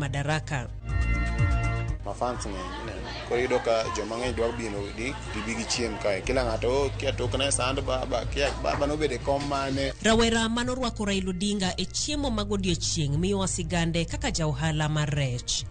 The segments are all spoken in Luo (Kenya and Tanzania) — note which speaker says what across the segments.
Speaker 1: Madaraka.
Speaker 2: Mafans ng'eny ineno. Koro iyudo ka joma ng'eny dwa bino di gibi gichiem kae. Kila ng'ato oh, kia tokna e sand baba, kia baba nobedo e kom mane.
Speaker 1: Rawera manorwako Raila Odinga e chiemo mag odiechieng' miyowa sigande kaka ja ohala mar rech.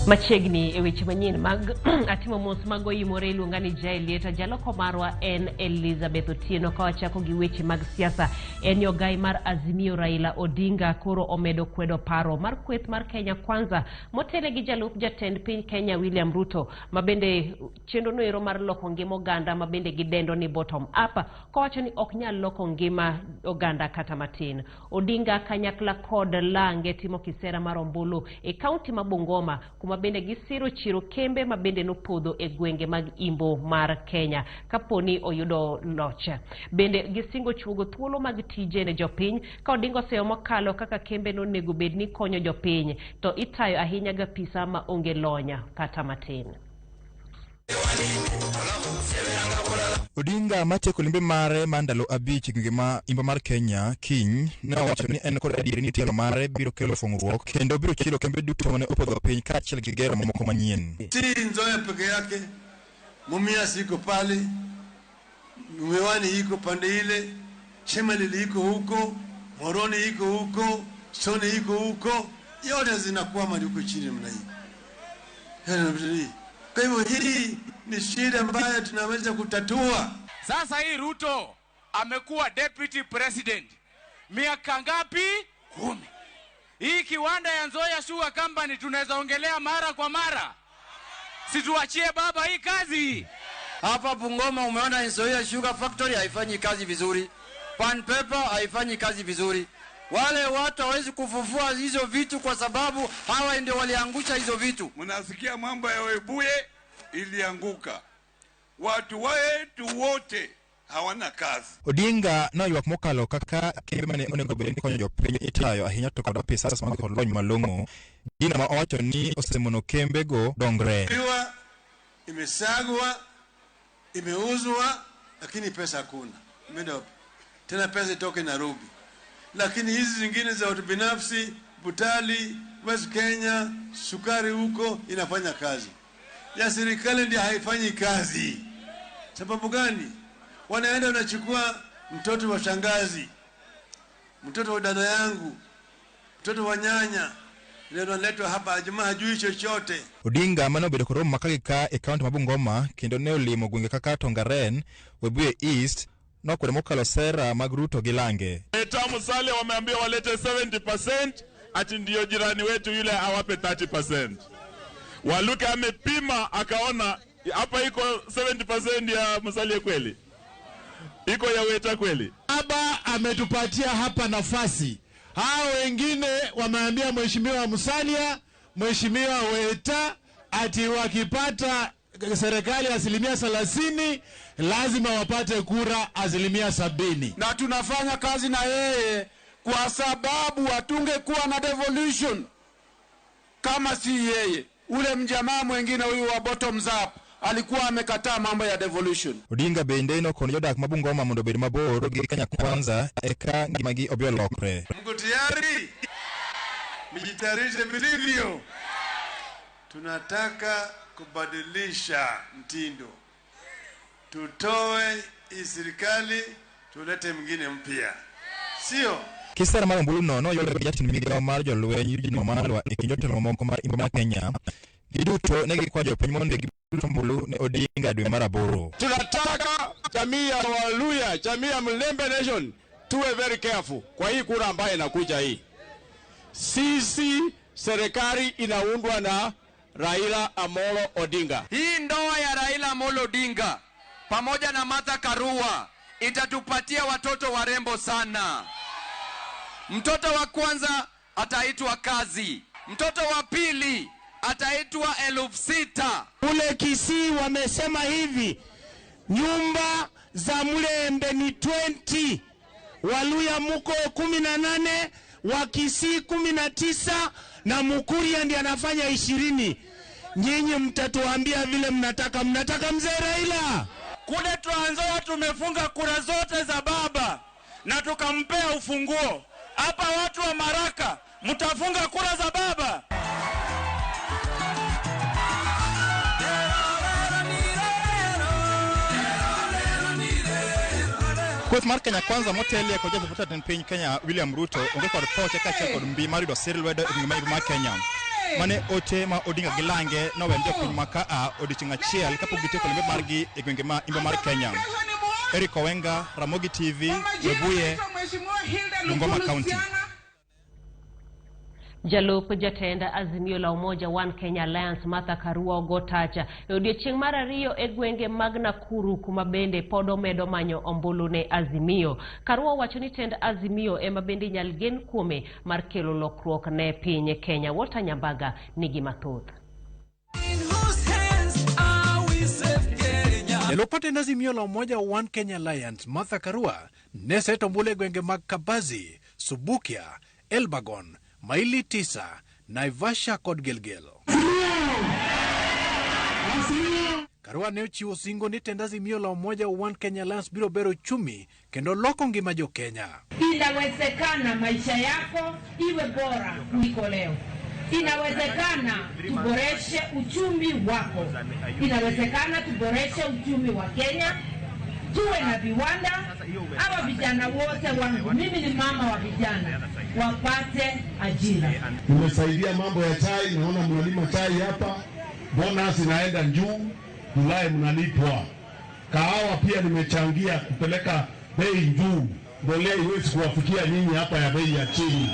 Speaker 1: Machiegni e weche manyien mag atimo mos mag oimore iluonga ni Jael Lieta. Jaloko marwa en Elizabeth Otieno. Ka wachako gi weche mag siasa, en ni ogai mar Azimio Raila Odinga koro omedo kwedo paro mar kweth mar Kenya Kwanza motele gi jalup jatend piny Kenya William Ruto, ma bende chenro noero mar loko ngima oganda ma bende gidendo ni bottom up, kowacho ni ok nyal loko ngima oganda kata matin. Odinga kanyakla kod Lange timo kisera mar ombulu e kaunti ma Bungoma, kuma bende gisiro chiro kembe ma bende nopodho e gwenge mag imbo mar Kenya kaponi oyudo loch. Bende gisingo chuogo thuolo mag tije ne jopiny ka Odinga oseyo mokalo kaka kembe nonego bed ni konyo jopiny to itayo ahinya gi apisa ma onge lony kata matin.
Speaker 3: Odinga matieko limbe mare mar ndalo 5 e gwenge ma imbo mar Kenya kiny ne owacho ni en kod adieri ni telo mare biro kelo fungruok kendo biro chielo kembe duto mane opodho piny kaachiel gi gero mamoko manyien.
Speaker 4: Si Nzoia peke yake, Mumias iko pale, Miwani iko pande ile, Chemelil iko huko, Moroni iko huko, Soni iko huko, yote zinakwama huko chini namna hii. Kwa hivyo hii ni shida ambayo tunaweza kutatua.
Speaker 5: Sasa hii Ruto amekuwa deputy president miaka ngapi? 10. Hii kiwanda ya Nzoia Sugar Company tunaweza ongelea mara kwa mara. Situachie baba hii kazi.
Speaker 6: Hapa Bungoma umeona Nzoia Sugar Factory haifanyi kazi vizuri. Pan Paper haifanyi kazi vizuri. Wale watu hawezi kufufua hizo vitu kwa sababu hawa ndio waliangusha hizo vitu.
Speaker 7: Mnasikia mambo ya Webuye ilianguka. Watu wetu wote hawana kazi.
Speaker 3: Odinga noywak mokalo kaka kembe mane onego bed ni konyo jopiny itayo ahinya to kod apisas maonge kod lony malong'o, gino ma owacho ni osemono kembego dongre.
Speaker 4: Miwa imesagwa, imeuzwa, lakini pesa hakuna. Imeenda wapi? Tena pesa itoke Nairobi. Lakini hizi zingine za watu binafsi, Butali, West Kenya, sukari huko inafanya kazi. Ya serikali ndio haifanyi kazi. Sababu gani? Wanaenda wanachukua mtoto wa shangazi, mtoto wa dada yangu, mtoto wa nyanya, ndio analetwa hapa, jamaa hajui chochote.
Speaker 3: Odinga mane obedo kod romo ma ka gi ka e kaunti ma Bungoma kendo ne olimo gwenge kaka Tongaren, Webuye East, nokwedo mokalo sera mag Ruto gi Lange.
Speaker 7: Eta Musalia wameambia walete 70% ati ndio jirani wetu yule awape 30%. Waluke amepima akaona hapa iko 70% ya Musalia kweli? Iko ya Weta kweli?
Speaker 8: Baba ametupatia hapa nafasi. Hao wengine wameambia Mheshimiwa Musalia, Mheshimiwa Weta ati wakipata serikali 30% lazima wapate kura 70%.
Speaker 6: Na tunafanya kazi na yeye kwa sababu hatungekuwa na devolution kama si yeye. Ule mjamaa mwingine huyu wa bottoms up alikuwa amekataa mambo ya devolution.
Speaker 3: Odinga bende nokono jodak ma Bungoma mondo obed mabor gi Kenya Kwanza eka ngimagi obi olokre.
Speaker 4: Mko tayari? Mjitayarishe vilivyo. Tunataka kubadilisha mtindo. Tutoe hii serikali, tulete mwingine mpya. Sio?
Speaker 3: Kisera mar ombulu no noyudore gi jatend migao mar jolweny Eugene Wamalwa e kind jotelo mamoko mar imbo mar Kenya. Giduto ne gikwayo jopiny mondo gibut ombulu ne Odinga dwe mar 8.
Speaker 8: Tunataka jamii ya Waluya, jamii ya Mlembe Nation tuwe very careful kwa hii kura ambayo inakuja hii. Sisi serikali inaundwa na Raila Amolo Odinga.
Speaker 6: Hii ndoa ya Raila Amolo Odinga pamoja na Martha Karua itatupatia watoto warembo sana. Mtoto wa kwanza ataitwa Kazi, mtoto wa pili ataitwa 6,000.
Speaker 8: Kule Kisii wamesema hivi, nyumba za Mlembe ni 20, Waluya muko 18, wa Kisii 19 na Mukuria ndiye anafanya 20. Nyinyi mtatuambia vile mnataka. Mnataka mzee Raila?
Speaker 5: Kule Trans Nzoia tumefunga kura zote za baba na tukampea ufunguo. Hapa watu wa Maraka mtafunga kura za baba.
Speaker 3: Kweth mar Kenya Kwanza motelie kod jatend jatend piny Kenya William Ruto onge kod poche kaachiel kod mbi mar yudo sir lwedo e gwenge ma Imbo mar Kenya. Mane ote ma Odinga gi lange nowene jopiny ma kaa odiochieng' achiel kapok gitieko limbe margi e gwenge ma Imbo mar Kenya. Eric Owenga, Ramogi TV, Webuye, Bungoma County.
Speaker 1: Jalup jatend Azimio la Umoja One Kenya Alliance Martha Karua ogo tacha e odiechieng' mar ariyo e gwenge mag Nakuru kuma bende pod omedo manyo ombulu ne Azimio. Karua owacho ni tend Azimio ema bende inyal gen kuome mar kelo lokruok ne piny Kenya. Walter Nyambaga nigi mathoth.
Speaker 9: Jalup jatend Azimio la Umoja One Kenya Alliance Martha Karua ne seto ombulu e gwenge mag Kabazi, Subukia, Elbagon, Maili Tisa, Naivasha kod Gilgil. Karua ne ochiwo singo ni tend Azimio la Umoja One Kenya Alliance biro bero uchumi kendo loko ngima jo Kenya.
Speaker 10: Inawezekana maisha yako iwe bora kuliko leo. Inawezekana tuboreshe uchumi wako. Inawezekana tuboreshe uchumi wa Kenya, tuwe na viwanda. Hawa vijana wote wangu, mimi ni mama wa vijana, wapate ajira.
Speaker 11: Nimesaidia mambo ya chai, naona mnalima chai hapa, bonus inaenda juu, Julai mnalipwa. Kahawa pia nimechangia kupeleka bei juu, mbolea iwezi kuwafikia nyinyi hapa ya bei ya chini.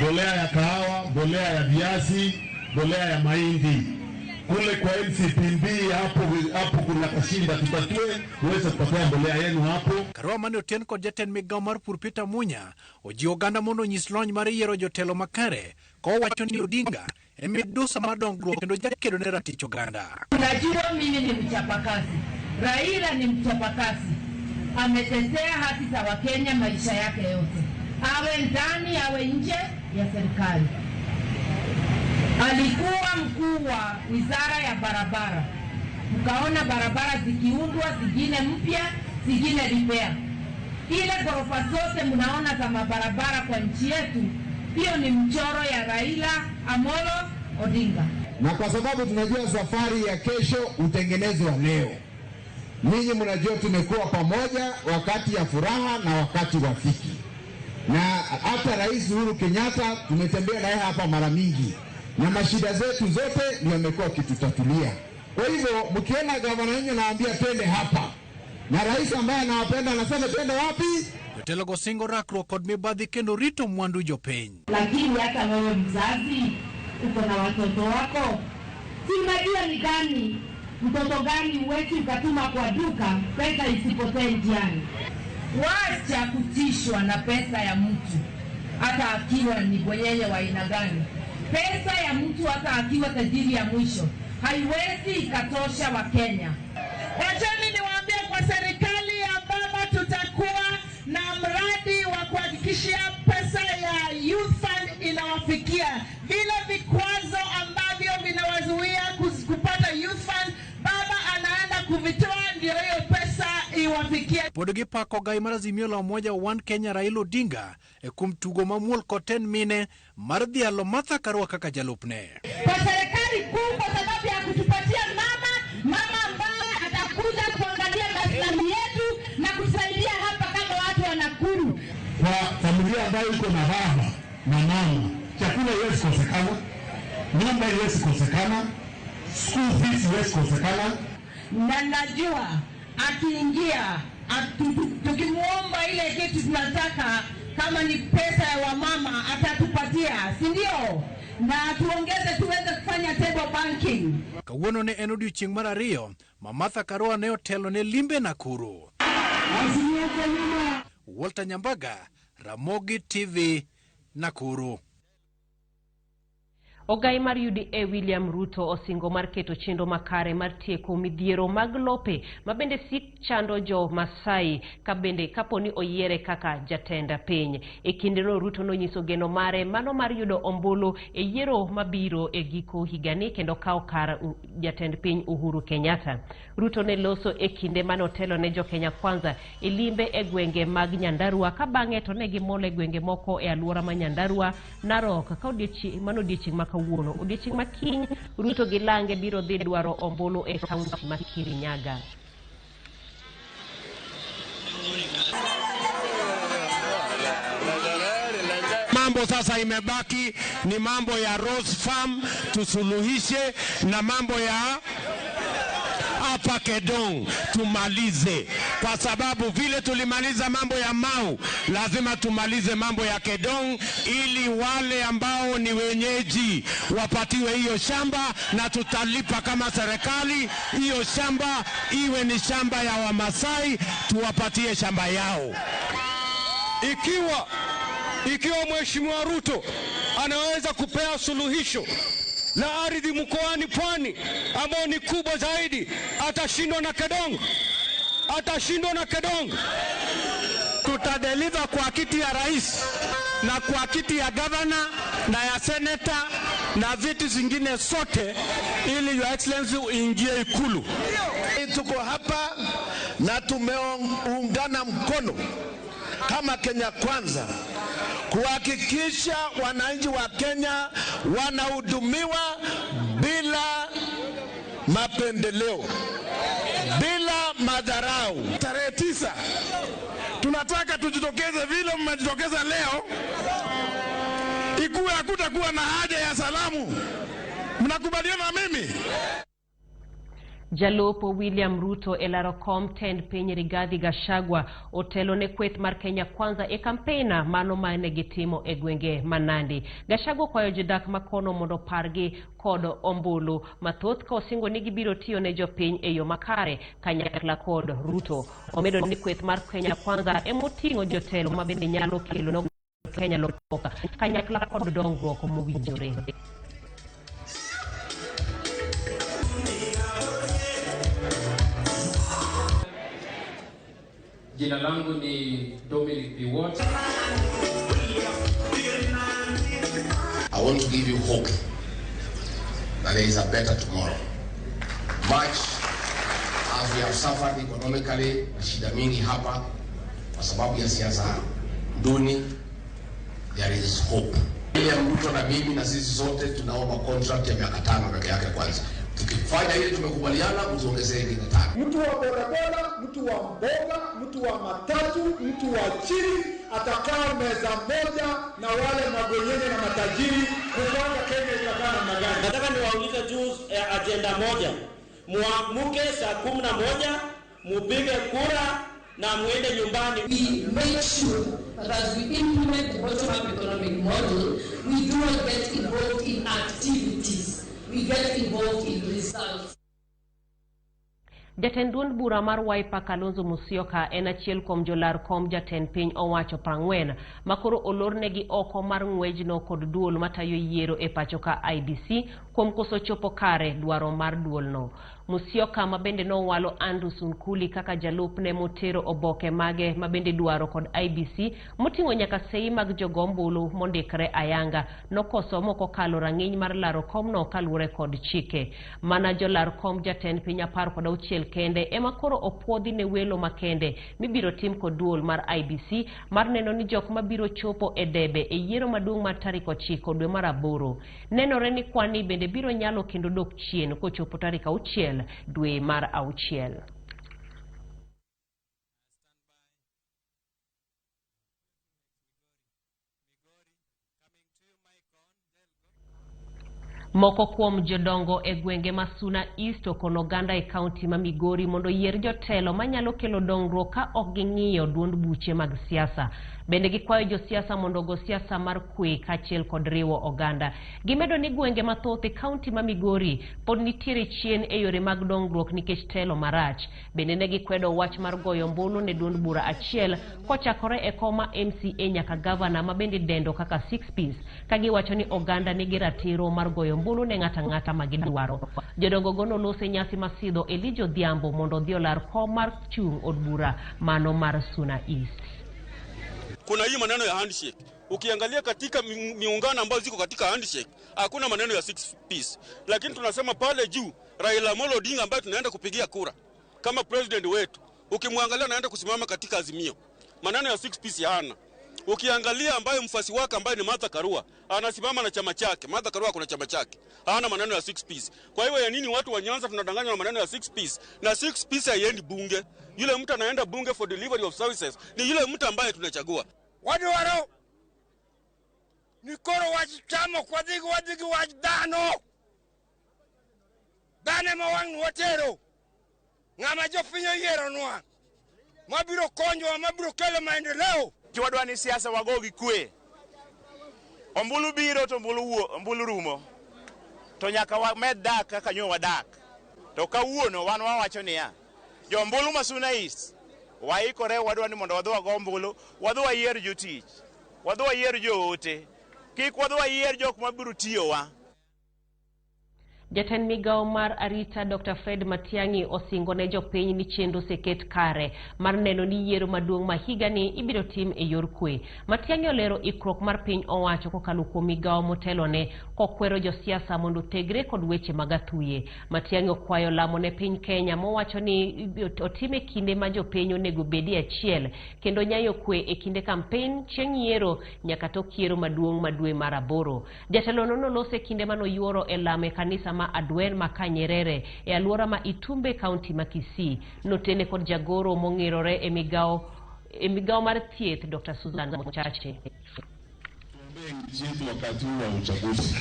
Speaker 11: Mbolea ya kahawa, mbolea ya viazi, mbolea ya mahindi. Kule kwa MCPB hapo hapo kuna kashinda, tutatue uweze kupata mbolea yenu hapo.
Speaker 9: Karua mane oten kod jatend migao mar pur Peter Munya ojiwo oganda mondo onyis lony mar yiero jotelo makare kowacho ni Odinga en midusa mar dongruok kendo jakedo ne ratich oganda.
Speaker 10: Unajua mimi ni mchapakazi, Raila ni mchapakazi, ametetea haki za Wakenya maisha yake yote, awe ndani awe nje ya serikali. Alikuwa mkuu wa wizara ya barabara, mkaona barabara zikiundwa, zingine mpya, zingine repair. Ile ghorofa zote mnaona za mabarabara kwa nchi yetu, hiyo ni mchoro ya Raila Amolo Odinga.
Speaker 11: Na kwa sababu tunajua safari ya kesho hutengenezwa leo, ninyi mnajua tumekuwa pamoja wakati ya furaha na wakati wa dhiki, na hata Rais Uhuru Kenyatta tumetembea naye hapa mara mingi, na mashida zetu zote ndio amekuwa akitutatulia. Kwa hivyo mkiona gavana yenu anaambia twende hapa, na rais ambaye anawapenda anasema twende wapi?
Speaker 9: Jotelo go singo rakruok kod mibadhi kendo rito mwandu jopiny.
Speaker 10: Lakini hata wewe mzazi uko na watoto wako, si unajua ni gani mtoto gani huwezi ukatuma kwa duka pesa isipotee njiani. Wacha kutishwa na pesa ya mtu, hata akiwa ni bwenyenye wa aina gani. Pesa ya mtu hata akiwa tajiri ya mwisho haiwezi ikatosha wa Kenya.
Speaker 12: Wacheni niwaambie, kwa serikali ya baba tutakuwa na mradi wa kuhakikishia pesa ya Youth Fund inawafikia. Vile vikwazo ambavyo vinawazuia kupata Youth Fund, baba anaenda kuvitoa ndio hiyo pesa iwafikie.
Speaker 9: Pod gipako gai mar Azimio la Umoja One Kenya Raila Odinga e kuom tugo mamuol kod tend mine mar dhialo Martha Karua kaka jalupne.
Speaker 10: Kwa serikali kuu, kwa sababu ya kutupatia mama ambaye atakuja kuangalia maslahi yetu na kusaidia hapa kama watu wa Nakuru.
Speaker 11: Kwa familia ambayo iko na baba na mama, chakula haiwezi kosekana, nyumba haiwezi kosekana, school fees haiwezi kosekana.
Speaker 10: Na najua akiingia, tukimuomba ile kitu tunataka, kama ni pesa ya wamama atatupatia, si ndio? Na tuongeze tuweze kufanya table banking.
Speaker 9: Kawuono ne en odiochieng' mar ariyo ma Martha Karua ne otelo ne limbe Nakuru. Walter Nyambaga, Ramogi TV, Nakuru.
Speaker 1: Ogai mar UDA William Ruto osingo mar keto chenro makare mar tieko midhiero mag lope mabende sik chando jo Masai kabende kaponi oyiere kaka jatend piny. E kindeno Ruto nonyiso geno mare mano mar yudo ombulu e yiero mabiro e giko higani kendo kawo kar jatend piny Uhuru Kenyatta. Ruto ne loso e kinde mane otelo ne jo Kenya Kwanza e limbe e gwenge mag Nyandarua ka bang'e to ne gimol e gwenge moko e alwora ma Nyandarua, Narok ka mano odiechieng' ma kawuono. Odiechieng' ma kiny Ruto gi lange biro dhi dwaro ombulu e kaunti ma Kirinyaga.
Speaker 13: Mambo sasa imebaki ni mambo ya Rose Farm tusuluhishe, na mambo ya hapa Kedong tumalize, kwa sababu vile tulimaliza mambo ya Mau lazima tumalize mambo ya Kedong ili wale ambao ni wenyeji wapatiwe hiyo shamba, na tutalipa kama serikali hiyo shamba iwe ni shamba ya Wamasai, tuwapatie shamba yao.
Speaker 14: Ikiwa Mheshimiwa Ruto anaweza kupea suluhisho la ardhi mkoani Pwani ambao ni kubwa zaidi, atashindwa na Kedong? Atashindwa na Kedong?
Speaker 13: Tutadeliver kwa kiti ya rais na kwa kiti ya governor na ya senator na viti zingine sote, ili Your Excellency uingie Ikulu.
Speaker 15: Tuko hapa na tumeungana mkono kama Kenya Kwanza kuhakikisha wananchi wa Kenya wanahudumiwa bila mapendeleo, bila madharau.
Speaker 16: Tarehe 9 tunataka tujitokeze vile mmejitokeza leo, ikuwe hakutakuwa na haja ya salamu. Mnakubaliana na mimi?
Speaker 1: Jalup William Ruto e laro kom tend piny Rigathi Gachagua otelo ne kweth mar Kenya Kwanza e kampena mano mane gitimo e gwenge ma Nandi. Gachagua kwayo jodak makono mondo pargi kod ombulu mathoth ka osingo ni gibiro tiyo ne jopiny e yo makare kanyakla kod Ruto. Omedo ni kweth mar Kenya Kwanza emoting'o jotelo mabende nyalo kelo ne Kenya lokruok kanyakla kod dongruok mowinjore.
Speaker 17: Jina langu ni Dominic Biwott.
Speaker 18: I want to give you hope that there is a better tomorrow. Much as we have suffered economically na shida mingi hapa kwa sababu ya siasa duni, there is hope. William Ruto na mimi na sisi sote tunaomba contract ya miaka 5 peke yake kwanza. Tukifanya ile tumekubaliana, mtuongezee ingine 5.
Speaker 19: Mtu wa bodaboda, mtu wa mboga, mtu wa matatu, mtu wa chini atakaa meza moja na wale mabwenyenye na matajiri kupanga Kenya itakaa namna gani.
Speaker 20: Nataka niwaulize tu agenda moja. Muamke saa 11, mupige kura na muende nyumbani.
Speaker 21: We make sure that as we implement the bottom-up economic model, we do not get involved in activities. We get involved in results.
Speaker 1: Jatend duond bura mar Wiper Kalonzo Musyoka en achiel kuom jolar kom jatend piny owacho 40 makoro olornegi oko mar ng'wejno kod duol matayo yiero e pacho ka IEBC kuom koso chopo kare dwaro mar duolno. Musyoka mabende nowalo Andrew Sunkuli kaka jalupne motero oboke mage mabende dwaro kod IEBC moting'o nyaka sei mag jogo ombulu mondikre ayanga nokoso mokokalo rang'iny mar laro komno kaluwore kod chike. Mana jolar kom jatend piny 16 kende ema koro opuodhi ne welo makende mibiro tim kod duol mar IEBC mar neno ni jok mabiro chopo e debe e yiero maduong' mar tarik 9 dwe mar 8. Nenore ni kwani bende biro nyalo kendo dok chien kochopo tarik 6 dwe mar 6. Moko kuom jodongo e gwenge ma Suna East okono oganda e kaunti ma Migori mondo oyier jotelo manyalo kelo dongruok ka ok ging'iyo duond buche mag siasa. Bende gikwayo josiasa mondo ogo siasa mar kwe kaachiel kod riwo oganda. Gimedo ni gwenge mathoth e kaunti ma Migori pod nitiere chien e yore mag dongruok nikech telo marach. Bende ne gikwedo wach mar goyo ombulu ne duond bura achiel kochakore e kom ma MCA nyaka gavana ma bende idendo kaka six piece ka giwacho ni oganda nigi ratiro mar goyo ombulu ne ng'ato ang'ata ma gidwaro. Jodongo go noloso e nyasi mar sidho Elijah Odhiambo mondo odhi olar kom mar chung' od bura mano mar Suna East.
Speaker 2: Kuna hii maneno ya handshake. Ukiangalia katika miungano ambayo ziko katika handshake, hakuna maneno ya six piece. Lakini tunasema pale juu Raila Amolo Odinga ambaye tunaenda kupigia kura kama president wetu, ukimwangalia anaenda kusimama katika Azimio, maneno ya six piece hana. Ukiangalia ambaye mfasi wake ambaye ni Martha Karua anasimama na chama chake. Martha Karua kuna chama chake, hana maneno ya six piece. Kwa hiyo ya nini watu wa Nyanza tunadanganywa na maneno ya six piece? Na six piece haiendi bunge. Yule mtu anaenda bunge for delivery of services ni yule mtu ambaye tunachagua.
Speaker 22: Wadwaro ni koro wach chamo ok wadhi gi wadhi gi wach dhano. Dhano ema wang' watero. Ng'ama jopiny oyieronwa mabiro konyowa mabiro kelo maendeleo.
Speaker 23: Wadwa ni siasa wago gi kwe. Ombulu biro to ombulu wuo, ombulu rumo. To nyaka wamed dak kaka nyo wadak. To kawuono wan wawacho niya, jo ombulu ma Suna East waikore, wadwa ni mondo wadhi wago ombulu, wadhi wayier jotich, wadhi wayier joote, kik wadhi wayier jok mabiro tiyowa.
Speaker 1: Jatend migawo mar arita Dr. Fred Matiang'i osingo ne jopiny ni chenro oseket kare mar neno ni yiero maduong' ma higani ibiro tim e yor kwe. Matiang'i olero ikruok mar piny owacho kokalo kuom migawo motelone kokwero josiasa mondo otegre kod weche mag athuye. Matiang'i okwayo lamo ne piny Kenya mowacho ni otime kinde ma jopiny onego bedie achiel kendo nyayo kwe e kinde kampen chieng' yiero nyaka tok yiero maduong' ma dwe mar aboro. Jatelono noloso e kinde manoyuoro e lamo e kanisa ma Adwen ma Kanyerere e alwora ma Itumbe, kaunti ma Kisii. Notene kod jagoro mong'irore e migawo mar thieth Dr. Susan Mochache.
Speaker 24: Nchi yetu wakati huu wa uchaguzi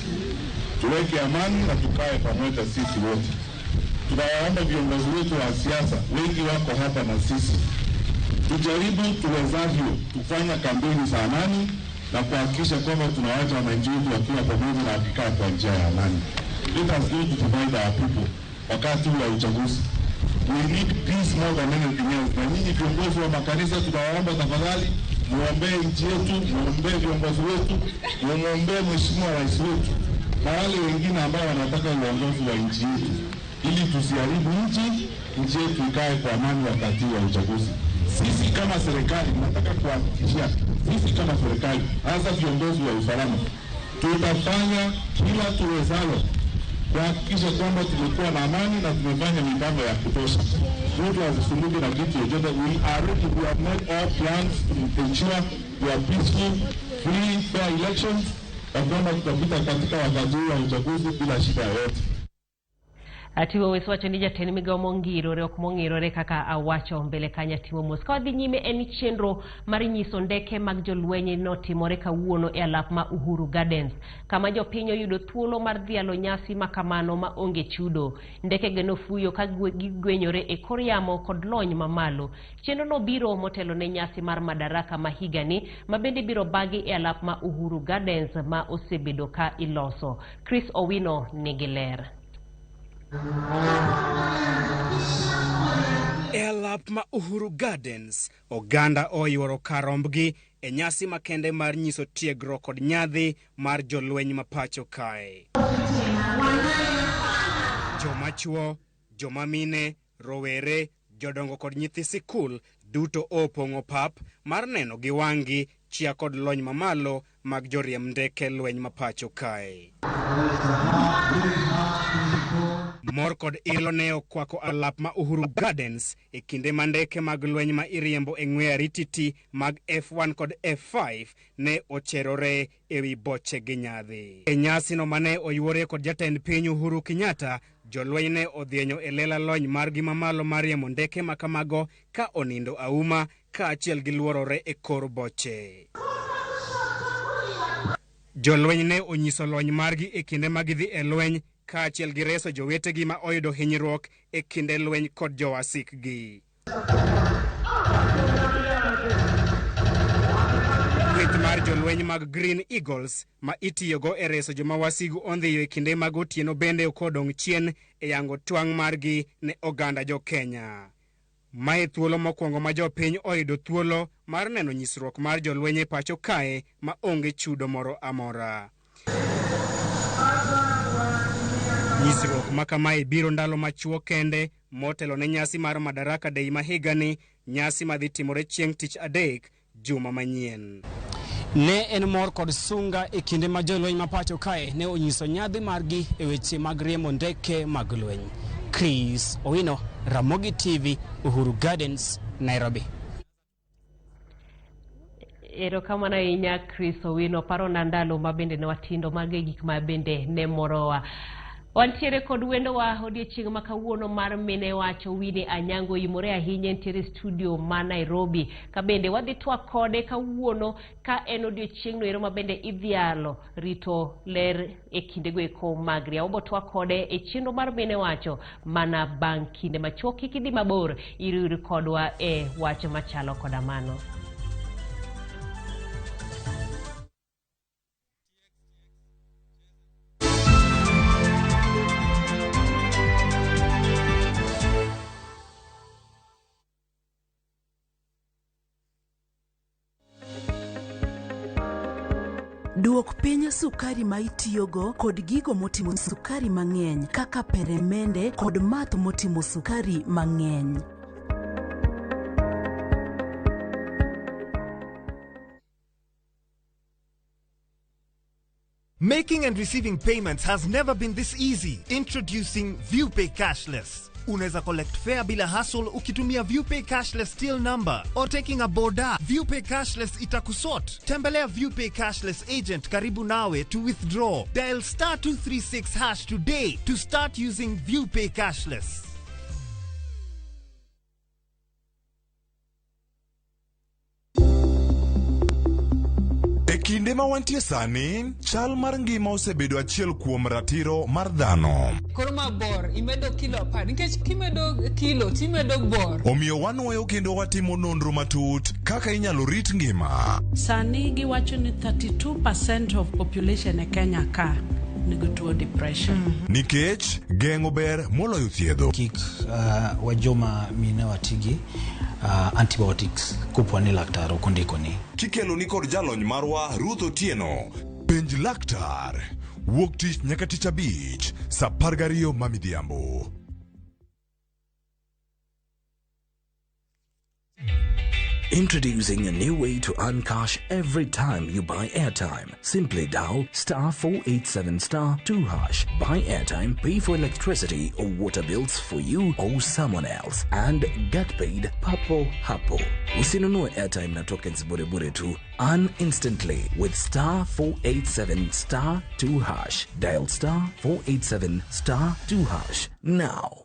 Speaker 24: tuweke amani na tukae pamoja sisi wote. Tunawaomba viongozi wetu wa siasa, wengi wako hapa na sisi, tujaribu tuwezavyo kufanya kampeni za amani na kuhakikisha kwamba tunawacha wananchi wetu wakiwa pamoja na wakikaa kwa njia ya amani. Let us go to divide our people wakati wa uchaguzi. We need peace more than anything else. Na nyinyi viongozi wa makanisa tunawaomba tafadhali muombee nchi yetu, muombee viongozi wetu, muombee mheshimiwa rais wetu na wale wengine ambao wanataka uongozi wa nchi yetu, ili tusiharibu nchi, nchi yetu ikae kwa amani wakati wa uchaguzi. Sisi kama serikali tunataka kuhakikishia, sisi kama serikali, hasa viongozi wa usalama, tutafanya kila tuwezalo kuhakikisha kwamba tumekuwa na amani na tumefanya mipango ya kutosha. Mtu asisumbuke na kitu chochote. We are ready, we have made all plans to ensure we are peaceful, free, fair elections, na kwamba tutapita katika wakati huu wa uchaguzi bila shida yoyote.
Speaker 1: Atiwo wes wacho ni jatend migawo mongirore ok mong'irore kaka awacho mbele kanyo timo mos. Ka wadhi nyime en chenro mar nyiso ndeke mag jolweny notimore kawuono e alap ma Uhuru Gardens, kama jopiny oyudo thuolo mar dhialo nyasi ma kamano ma onge chudo. Ndeke go nofuyo ka gigwenyore e kor yamo kod lony mamalo. Chenro no biro motelo ne nyasi mar Madaraka ma higani ma bende biro bagi e alap ma Uhuru Gardens ma osebedo ka iloso. Chris Owino nigi ler.
Speaker 25: E alap ma Uhuru Gardens, oganda oyuoro kar rombgi e nyasi makende mar nyiso tiegruok kod nyadhi mar jolweny ma pacho kae. Joma chuo, joma mine, rowere, jodongo kod nyithi sikul duto opong'o pap mar neno gi wang'gi chia kod lony mamalo mag joriemb ndeke lweny ma pacho kae. Mor kod ilo ne okwako alap ma Uhuru Gardens e kinde ma ndeke mag lweny ma iriembo e ng'we arititi mag F1 kod F5 ne ocherore ewi boche gi nyadhi. E nyasino mane oyuore kod jatend piny Uhuru Kenyatta, jolweny ne odhienyo e lela lony margi mamalo mar riembo ndeke ma kamago ka onindo auma kaachiel gi luorore e kor boche. Jolweny ne onyiso lony margi e kinde ma gidhi e lweny kaachiel gi reso jowetegi ma oyudo hinyruok e kinde lweny kod jowasikgi. Kweth mar jolweny mag Green Eagles ma itiyogo e reso joma wasigu ondhiyo e kinde mag otieno bende ok odong' chien e yango twang' margi ne oganda jo Kenya. Mae thuolo mokwongo ma jopiny oyudo thuolo mar neno nyisruok mar jolweny e pacho kae ma onge chudo moro amora. Nyisruok ma kamae biro ndalo machuok kende motelo ne nyasi mar Madaraka Day ma higani, nyasi madhi timore chieng' tich adek juma manyien.
Speaker 4: Ne en mor kod sunga e kinde ma jolweny ma pacho kae ne onyiso nyadhi margi e weche mag riembo ndeke mag lweny. Chris Owino, Ramogi TV, Uhuru Gardens, Nairobi.
Speaker 1: Erokamano ahinya Chris Owino, parona ndalo ma bende ne watindo, mago e gik ma bende ne morowa. Wantiere kod wendowa odiechieng' ma kawuono mar mine wacho Winnie Anyango imore ahinya entiere studio ma Nairobi. Ka bende wadhi twak kode kawuono ka en odiechieng'no ero ma bende idhialo rito ler e kindego eko mag ria. Wabo twak kode e chenro mar mine wacho mana bang' kinde machuok. Kik idhi mabor, iriwri kodwa e wach machalo koda mano.
Speaker 5: Duok piny sukari ma itiyogo kod gigo motimo sukari mang'eny kaka peremende kod math motimo sukari mang'eny.
Speaker 6: Making and receiving payments has never been this easy. Introducing ViewPay Cashless. Unaweza collect fare bila hassle ukitumia ViewPay Cashless till number or taking a boda. ViewPay Cashless itakusort. Tembelea ViewPay Cashless agent karibu nawe to withdraw. Dial star 236 hash today to start using ViewPay Cashless.
Speaker 7: E kinde ma wantie sani, chal mar ngima osebedo achiel kuom ratiro mar dhano.
Speaker 8: Koro ma bor imedo kilo 10 nikech kimedo kilo timedo bor.
Speaker 7: Omiyo wanwoyo kendo watimo nonro matut kaka inyalo rit ngima.
Speaker 26: Sani giwacho ni 32% of population e Kenya ka nigi tuo depression.
Speaker 7: Nikech geng'o ber moloyo thiedho.
Speaker 27: Kik wajoma mine watigi antibiotics kopo ni laktar ok ondikoni.
Speaker 7: Kikelo ni kod jalony marwa Ruth Otieno. Penj laktar. Wuok tich nyaka tich abich, saa 12 ma midhiambo.
Speaker 28: Introducing a new way to earn cash every time you buy airtime. Simply dial star 487 star 2 hash. Buy airtime, pay for electricity or water bills for you or someone else, and get paid papo hapo. Usinunue airtime na tokens bure bure tu. Earn instantly with star 487 star 2 hash. Dial star 487 star 2 hash now.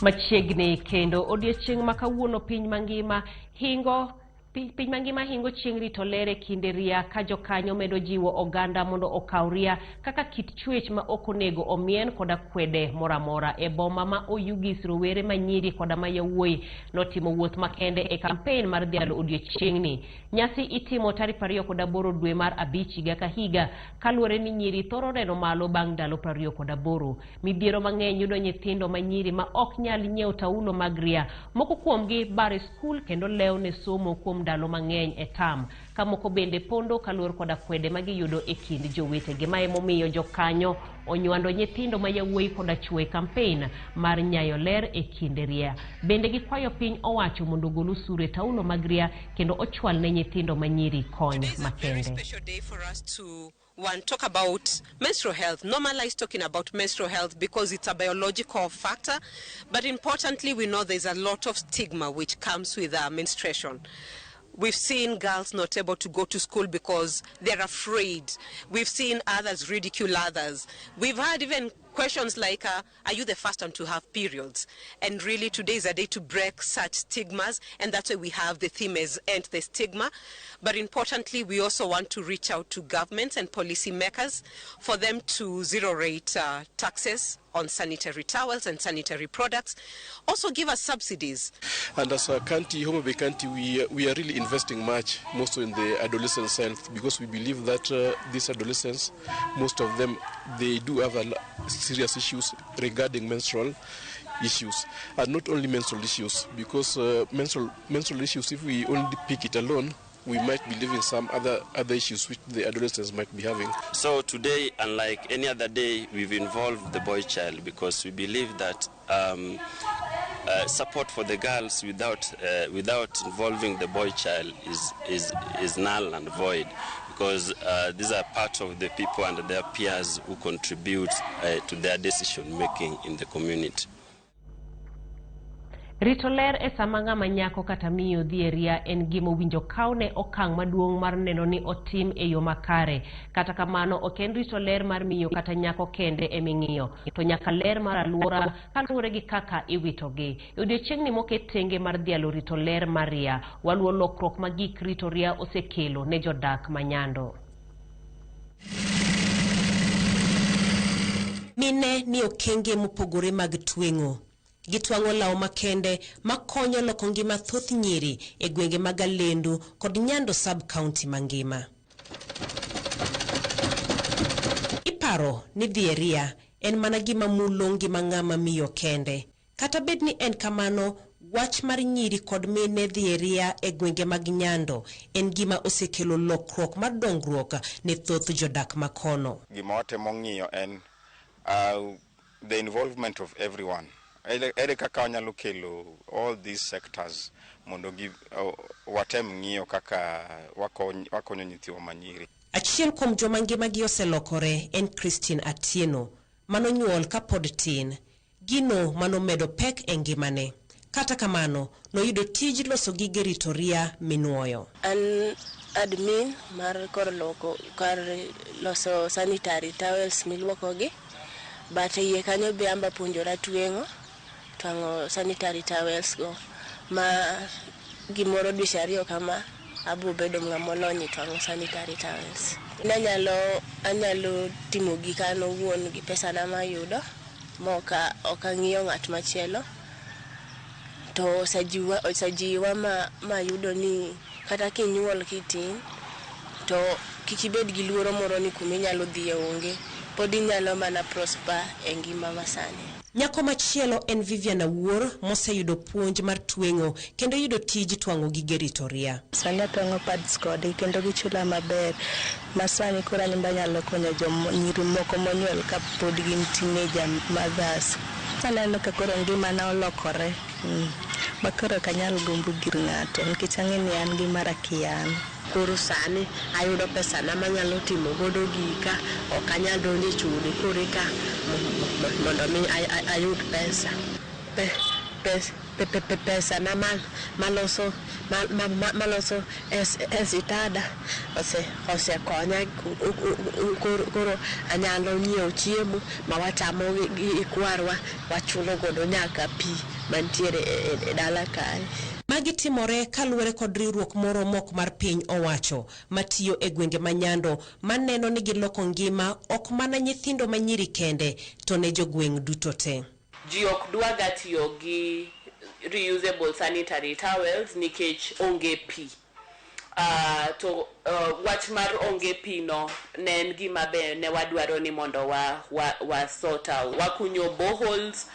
Speaker 1: Machiegni kendo odiechieng' ma kawuono piny mangima hingo piny mangima hingo chieng' rito ler e kinde ria ka jokanyo medo jiwo oganda mondo okaw ria kaka kit chwech ma ok onego omien koda kwede moro amora. E boma ma Oyugis, rowere manyiri koda ma yawuoyi notimo wuoth makende e kampen mar dhialo odiechieng'ni. Nyasi itimo tarik 28 dwe mar 5 higa ka higa kaluwore ni nyiri thoro neno malo bang' ndalo 28. Midhiero mang'eny yudo nyithindo manyiri ma ok nyal nyiewo taulo mag ria. Moko kuomgi bar e skul kendo lewo ne somo kuom ndalo mang'eny e tam, ka moko bende pondo kaluwore koda kwede ma giyudo e kind jowetegi. Ma emomiyo jokanyo onywando nyithindo ma yawuoyi koda chwo e kampen mar nyayo ler e kinde ria. Bende gikwayo piny owacho mondo ogol osuru e taulo mag ria kendo ochwal ne nyithindo manyiri kony makende.
Speaker 21: One, talk about menstrual health, normalize talking about menstrual health because it's a biological factor. But importantly, we know there's a lot of stigma which comes with menstruation. We've seen girls not able to go to school because they're afraid. We've seen others ridicule others. We've had even Questions like, are you the first one to have periods? And really today is a day to break such stigmas, and that's why we have the theme as End the Stigma. But importantly, we also want to reach out to governments and policy makers for them to zero rate taxes on sanitary towels and sanitary products. Also give us subsidies.
Speaker 3: And as a county, Homa Bay County, we are really investing much, most in the adolescent health, because we believe that these adolescents, most of them, they do have serious issues regarding menstrual issues. And not only menstrual issues, because menstrual issues, if we only pick it alone, we might be leaving some other issues which the adolescents might be having.
Speaker 9: So today, unlike any other day, we've involved the boy child because we believe that support for the girls without involving the boy child is null and void, because these are part of the people and their peers who contribute to their decision making in the community.
Speaker 1: Rito ler e sama ng'ama nyako kata miyo dhi e ria en gima owinjo kawne okang' maduong' mar neno ni otim e yo makare. Kata kamano, ok en rito ler mar miyo kata nyako kende eming'iyo, to nyaka ler mar alwora kaluwore gi kaka iwitogi. E odiechieng'ni moket tenge mar dhialo rito ler mar ria, waluwo lokruok ma gik rito ria osekelo ne jodak ma Nyando.
Speaker 10: Mine ni okenge mopogore mag tweng'o. Gitwang'o law makende makonyo loko ngima thoth nyiri e gwenge mag Alendu kod Nyando sub-county mangima. Iparo ni dhi e ria en mana gima mulo ngima ng'ama miyo kende. Kata bed ni en kamano, wach mar nyiri kod mine dhi e ria e gwenge mag Nyando en gima osekelo lokruok mar dongruok ne thoth jodak makono.
Speaker 11: Gima watemo ng'iyo en the involvement of everyone. Ere kaka wanyalo kelo all these sectors mondo watem ng'iyo kaka wakonyo nyithiwa manyiri.
Speaker 10: Achiel kuom joma ngimagi oselokore en Christine Atieno, manonyuol kapod tin. Gino manomedo pek e ngimane. Kata kamano, noyudo tij loso gige rito ria minuoyo.
Speaker 12: An admin mar kor loko kar loso sanitary towels miluokogi. But iye kanyo be amba puonjora tweng'o twang'o sanitary towels go ma gimoro dweche ariyo kama abo bedo ng'ama olony e twang'o sanitary towels. Anyalo timo gika an owuon gi pesana mayudo ma ok ang'iyo ng'at machielo. To osejiwa mayudo ni kata kinyuol kitin to kik ibed gi luoro moro ni kuminyalo dhiye onge, pod inyalo mana prosper e ngima masani.
Speaker 10: Nyako machielo en Vivian Awuor moseyudo puonj mar tweng'o kendo yudo tij twang'o gige rito ria.
Speaker 13: Sani atwang'o pads kodgi kendo gichula maber. Masani koro an be anyalo konyo nyiri moko monyuol kapod gin teenager mothers. Aneno ka koro ngimana olokore ma koro ok anyal gombo gir ng'ato nikech ang'e ni an gi mara kian.
Speaker 14: Koro sani ayudo pesana manyalo timo godo gika, ok anyal donjo e chode koro eka mondo mi ayud pesa. Pesana maloso e sitada osekonya koro anyalo nyiewo chiemo ma wachamo gi kwarwa, wachulo godo nyaka pi mantiere e dala kae.
Speaker 10: Magi timore kaluwore kod riwruok moro mok mar piny owacho matiyo e gwenge ma Nyando maneno ni giloko ngima ok mana nyithindo manyiri kende to ne jogweng' duto te.
Speaker 15: Ji ok dwaga tiyo gi reusable sanitary towels nikech onge pi. To wach mar onge pi no ne en gima be ne wadwaro ni mondo wa sort out. Wakunyo boreholes,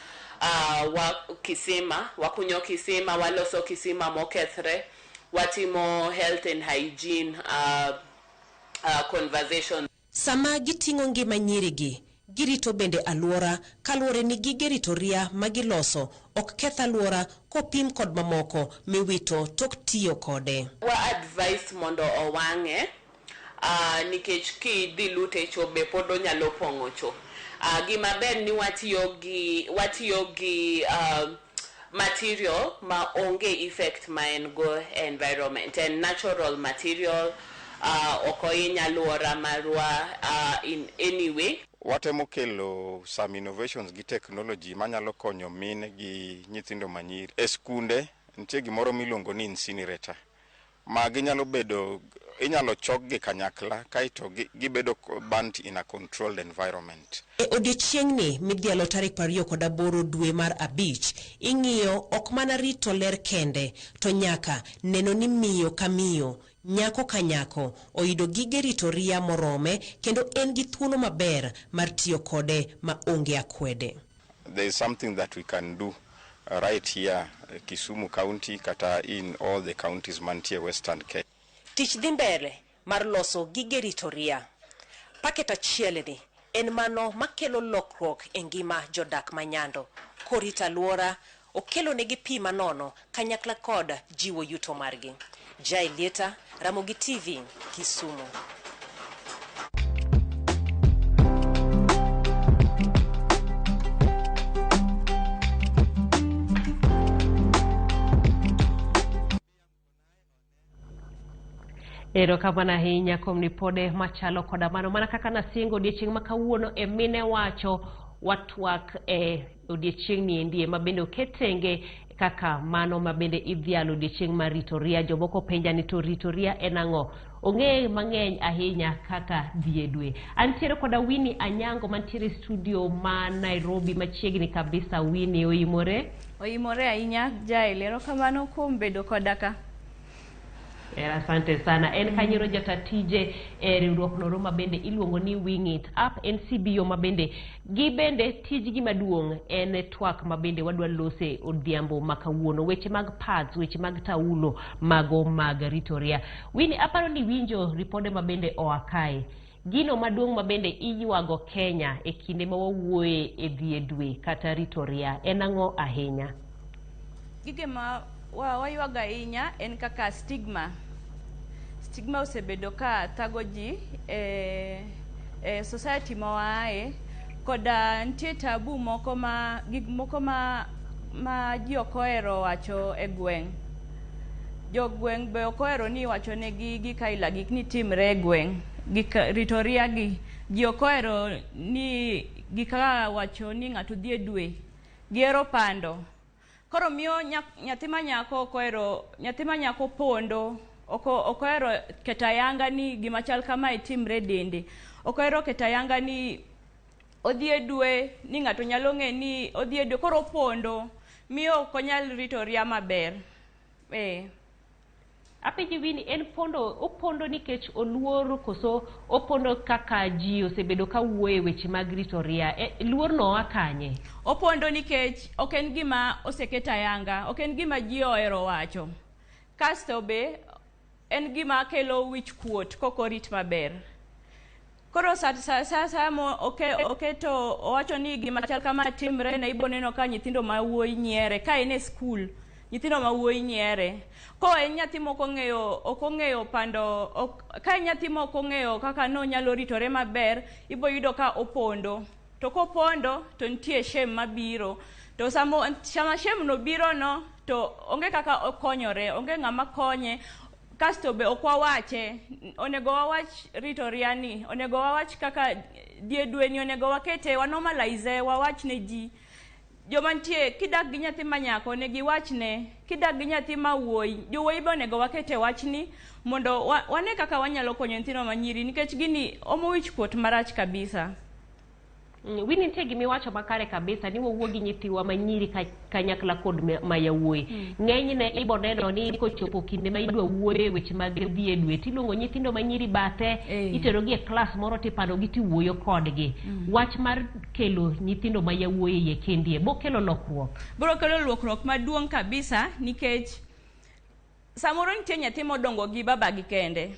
Speaker 15: wakunyo kisima, waloso kisima mokethre, watimo health and hygiene conversation.
Speaker 10: Sama giting'o ngima nyirigi, girito bende alwora kaluwore ni gige rito ria magiloso ok keth alwora kopim kod mamoko miwito tok tiyo kode.
Speaker 15: Wa advice mondo owang'e nikech kidhi lute cho be pod onyalo pong'o cho. Gima ber ni watiyo gi material ma onge effect ma en go environment, en natural material. Ok ohiny alwora marwa in any way.
Speaker 11: Watemo kelo some innovations gi technology manyalo konyo mine gi nyithindo manyiri. E skunde nitie gimoro miluongo ni incinerator ma ginyalo bedo, inyalo chokgi kanyakla kaeto gibedo burnt in a controlled environment.
Speaker 10: E odiechieng'ni midhialo tarik 28 dwe mar 5, ing'iyo ok mana rito ler kende, to nyaka neno ni miyo ka miyo, nyako ka nyako, oyudo gige rito ria morome kendo en gi thuolo maber mar tiyo kode ma onge akwede.
Speaker 11: There is something that we can do right here, Kisumu County, kata in all the counties mantie Western Kenya.
Speaker 10: Tich dhi mbele mar loso gige rito ria. Paket achiel ni en mano makelo lokruok e ngima jodak ma Nyando. Korito alwora, okelo negi pi manono kanyakla kod jiwo yuto margi. Jai Lieta, Ramogi TV, Kisumu.
Speaker 1: Erokamano ahinya kuom ripode machalo koda mano. Mana kaka nasingo odiechieng' ma kawuono e mine wacho watwak e odiechieng' ni endi ma bende oket tenge kaka mano ma bende idhialo odiechieng' mar rito ria. Jomoko penja ni to rito ria en ang'o? Ong'e mang'eny ahinya kaka dhi e dwe. Antiere koda Winnie Anyango mantiere e studio ma Nairobi machiegni kabisa. Winnie, oimore?
Speaker 2: Oimore ahinya Jael, erokamano kuom bedo koda ka.
Speaker 1: Asante sana. En kanyero jata tije e riwruok noro ma bende iluongo ni Wing It Up NCBO ma bende gi bende tijgi maduong' en twak ma bende wadwa lose odhiambo ma kawuono, weche mag pads, weche mag taulo mago mag rito ria. Winnie, aparo ni winjo ripode ma bende oa kae. Gino maduong' ma bende iywago Kenya e kinde ma wawuoye e dhi e dwe kata rito ria en ang'o ahinya?
Speaker 2: Gige ma waywago ahinya en kaka stigma. Stigma osebedo ka thago ji e society ma waaye, koda nitie tabu moko ma gik moko ma ji ok ohero wacho e gweng'. Jogweng' be ok ohero ni iwacho negi gik aila gik ni timre e gweng'. Gik rito ria gi ji ok ohero ni gik kaka wacho ni ng'ato dhi e dwe. Gihero pando. Koro miyo nyathi ma nyako ok ohero, nyathi ma nyako pondo, ok ohero keto ayanga ni gima chal kamae timre e dende. Ok ohero keto ayanga ni odhi e dwe, ni ng'ato nyalo ng'e ni odhi e dwe, koro opondo. Miyo ok onyal rito ria maber.
Speaker 1: Apenji Winnie, en pondo, opondo nikech oluor koso opondo kaka ji osebedo ka wuoyo e weche mag rito ria? Luor no oa kanye?
Speaker 2: Opondo nikech ok en gima oseket ayanga, ok en gima ji ohero wacho. Kasto be en gima kelo wich kuot kok orit maber. Koro sa mo oketo owacho ni gima chal kama timre ne ibo neno ka nyithindo ma wuoyi nyiere ka en e skul. Nyithindo ma wuoyi nyiere. Ko en nyathi mok ong'eyo, ok ong'eyo pando, ka en nyathi mok ong'eyo kaka nonyalo ritore maber, ibo yudo ka opondo. To kopondo to nitie shame mabiro. To sama shame no biro no, to onge kaka okonyore, onge ng'ama konye. Kasto be ok wawache, onego wawach rito ria ni, onego wawach kaka dhi e dwe ni, onego wakete, wanormalize, wawach ne ji. Joma nitie, kidak gi nyathi ma nyako, onego iwachne. Kidak gi nyathi ma wuoyi, jowuoyi be onego wakete wachni mondo wane kaka wanyalo konyo nyithindo ma nyiri, nikech gini omo wich kuot marach kabisa.
Speaker 1: Winnie, nitie gimiwacho makare kabisa ni wawuo gi nyithiwa ma nyiri kanyakla kod ma yawuoyi. Ng'enyne ibo neno ni kochopo kinde ma idwa wuoyo e weche mag dhi e dwe, tiluongo nyithindo ma nyiri bathe, iterogi e klas moro tipandogi tiwuoyo kodgi. Wach mar kelo nyithindo ma yawuoyi iye kendie bo kelo lokruok.
Speaker 2: Biro kelo lokruok maduong' kabisa nikech samoro nitie nyathi modongo gi babagi kende.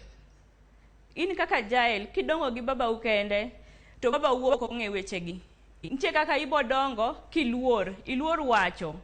Speaker 2: In kaka Jael, kidongo gi babau kende, to baba wuok ok ong'e wechegi. Nitie kaka ibo dongo kiluor, iluor wacho.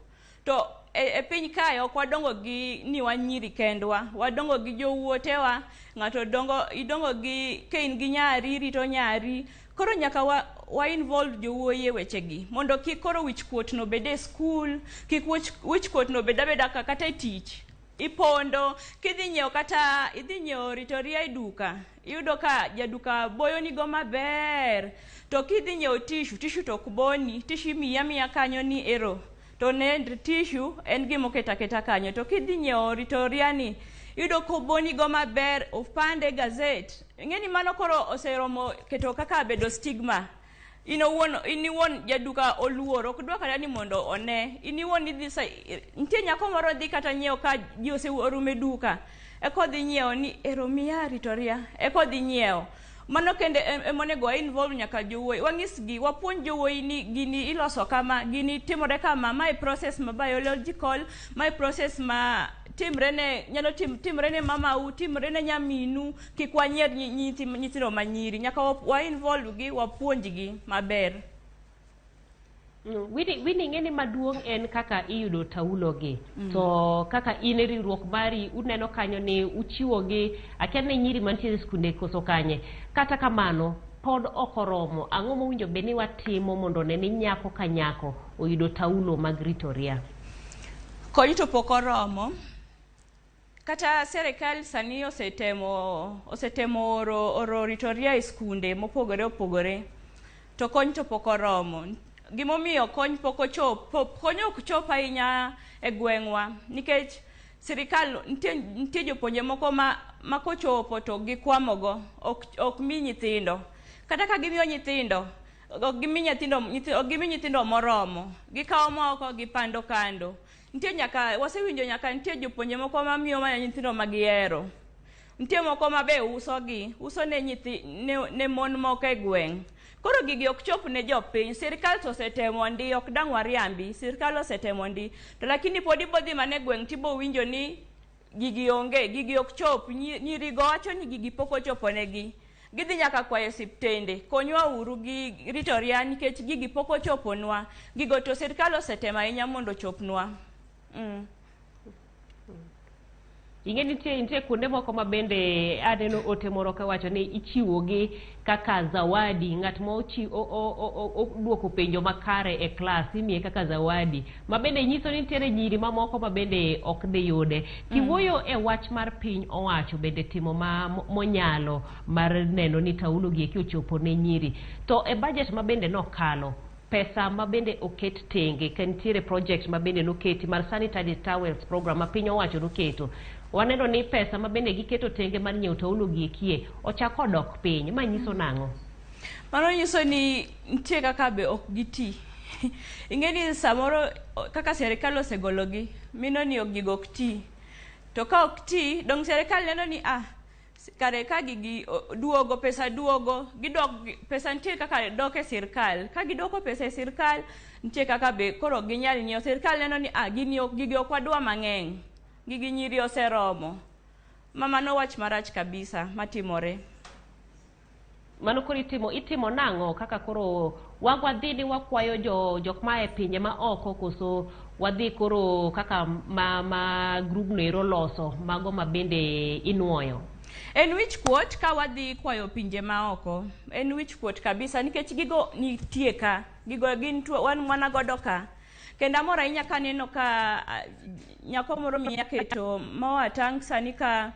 Speaker 2: To e piny kae ok wadongo gi ni wan nyiri kendwa, wadongo gi jowuotewa, ng'ato dongo, idongo gi ka in gi nyari, rito nyari. Koro nyaka wa involve jowuoyi e wechegi mondo kik koro wich kuot no bed e skul, kik wich kuot no bed abeda kata e tich. Ipondo, kidhi nyiewo kata idhi nyiewo ritoria e duka, iyudo ka jaduka boyonigo maber. To kidhi nyiewo tissue, tissue to ok boni, tissue imiyi amiya kanyo ni ero. To ne tissue en gima oket aketa kanyo. To kidhi nyiewo ritoria ni, iyudo kobonigo maber, opande e gazet. Ing'e ni mano koro oseromo keto kaka bedo stigma. In owuon, in iwuon jaduka oluor, ok dwa kata ni mondo one. In iwuon idhi sa, nitie nyako moro dhi kata nyiewo ka ji oserumo e duka. Eka odhi nyiewo ni ero miya ritoria, eka odhi nyiewo. Mano kende emonego wa involve nyaka jowuoyi. Wanyisgi, wapuonj jowuoyi ni gini iloso kama, gini timore kama, mae process ma biological, mae process ma timre ne nyalo timre ne mamau, timre ne nyaminu, kik wanyier nyithindo manyiri. Nyaka wa involve gi, wapuonj gi maber.
Speaker 1: Winnie, ing'e ni maduong' en kaka iyudo taulo gi. To kaka in e riwruok mari uneno kanyo ni uchiwo gi, akia ni nyiri mantiere e skunde koso kanye. Kata kamano, pod ok oromo. Ang'o mowinjo bed ni watimo mondo ne ni nyako ka nyako oyudo taulo mag ritoria?
Speaker 2: Kony to pok oromo. Kata serikal sani osetemo oro ritoria e skunde mopogore opogore. To kony to pok oromo. Gimomiyo kony pok ochop, kony ok chop ahinya e gweng'wa nikech sirikal nitie jopuonje moko ma kochopo to gikwamogo, ok mi nyithindo. Kata ka gimiyo nyithindo, ok gimi nyithindo, ok gimi nyithindo moromo. Gikawo moko gipando kando. Nitie nyaka, wasewinjo nyaka nitie jopuonje moko mamiyo mana nyithindo ma gihero. Nitie moko ma be uso gi, uso ne nyithi, ne mon moko e gweng'. Koro gigi ok chop ne jopiny. Sirikal to osetemo ndi, ok dang' wariambi. Sirikal osetemo ndi. To lakini pod ibo dhi mana e gweng' tibo winjo ni gigi onge, gigi ok chop. Nyirigo wacho ni gigi pok ochopo negi. Gidhi nyaka kwayo osiptende, konywa uru gi ritoria nikech gigi pok ochoponwa. Gigo to sirikal osetemo ahinya mondo ochopnwa.
Speaker 1: Ing'e nitie kuonde moko ma bende aneno ote moro kawacho ni ichiwogi kaka zawadi. Ng'at ma oduoko penjo makare e klas imiye kaka zawadi, ma bende nyiso ni nitiere nyiri mamoko ma bende ok dhi yude. Kiwuoyo e wach mar piny owacho bende timo ma monyalo mar neno ni taulo gi eki ochopo ne nyiri. To e budget ma bende nokalo, pesa ma bende oket tenge, ka nitiere project ma bende noketi mar sanitary towels program ma piny owacho noketo. Waneno ni pesa ma bende giketo tenge mar nyiewo taulo gi ekie ochako dok piny. Ma nyiso nang'o?
Speaker 2: Mano nyiso ni nitie kaka be ok giti. Ing'e ni samoro kaka sirikal osegologi, mino ni gigo ok ti. To ka ok ti, dong sirikal neno ni kare ka gigi duogo, pesa duogo, gidok, pesa nitie kaka dok e sirikal. Ka gidwoko pesa e sirikal, nitie kaka be koro ginyal nyiewo. Sirikal neno ni gini ok, gigi ok wadwa mang'eny. Gigi nyiri oseromo. Ma mano wach marach kabisa matimore.
Speaker 1: Mano koro itimo nang'o kaka koro wadhi ni wakwayo jok ma e pinje ma oko, koso wadhi koro kaka ma group no ero loso mago ma bende inuoyo?
Speaker 2: En wich kuot ka wadhi kwayo pinje ma oko. En wich kuot kabisa nikech gigo nitie ka. Gigo gin wan mana godo ka. Kendo amor ahinya kaneno ka nyako moro miya keto moa tang' sani ka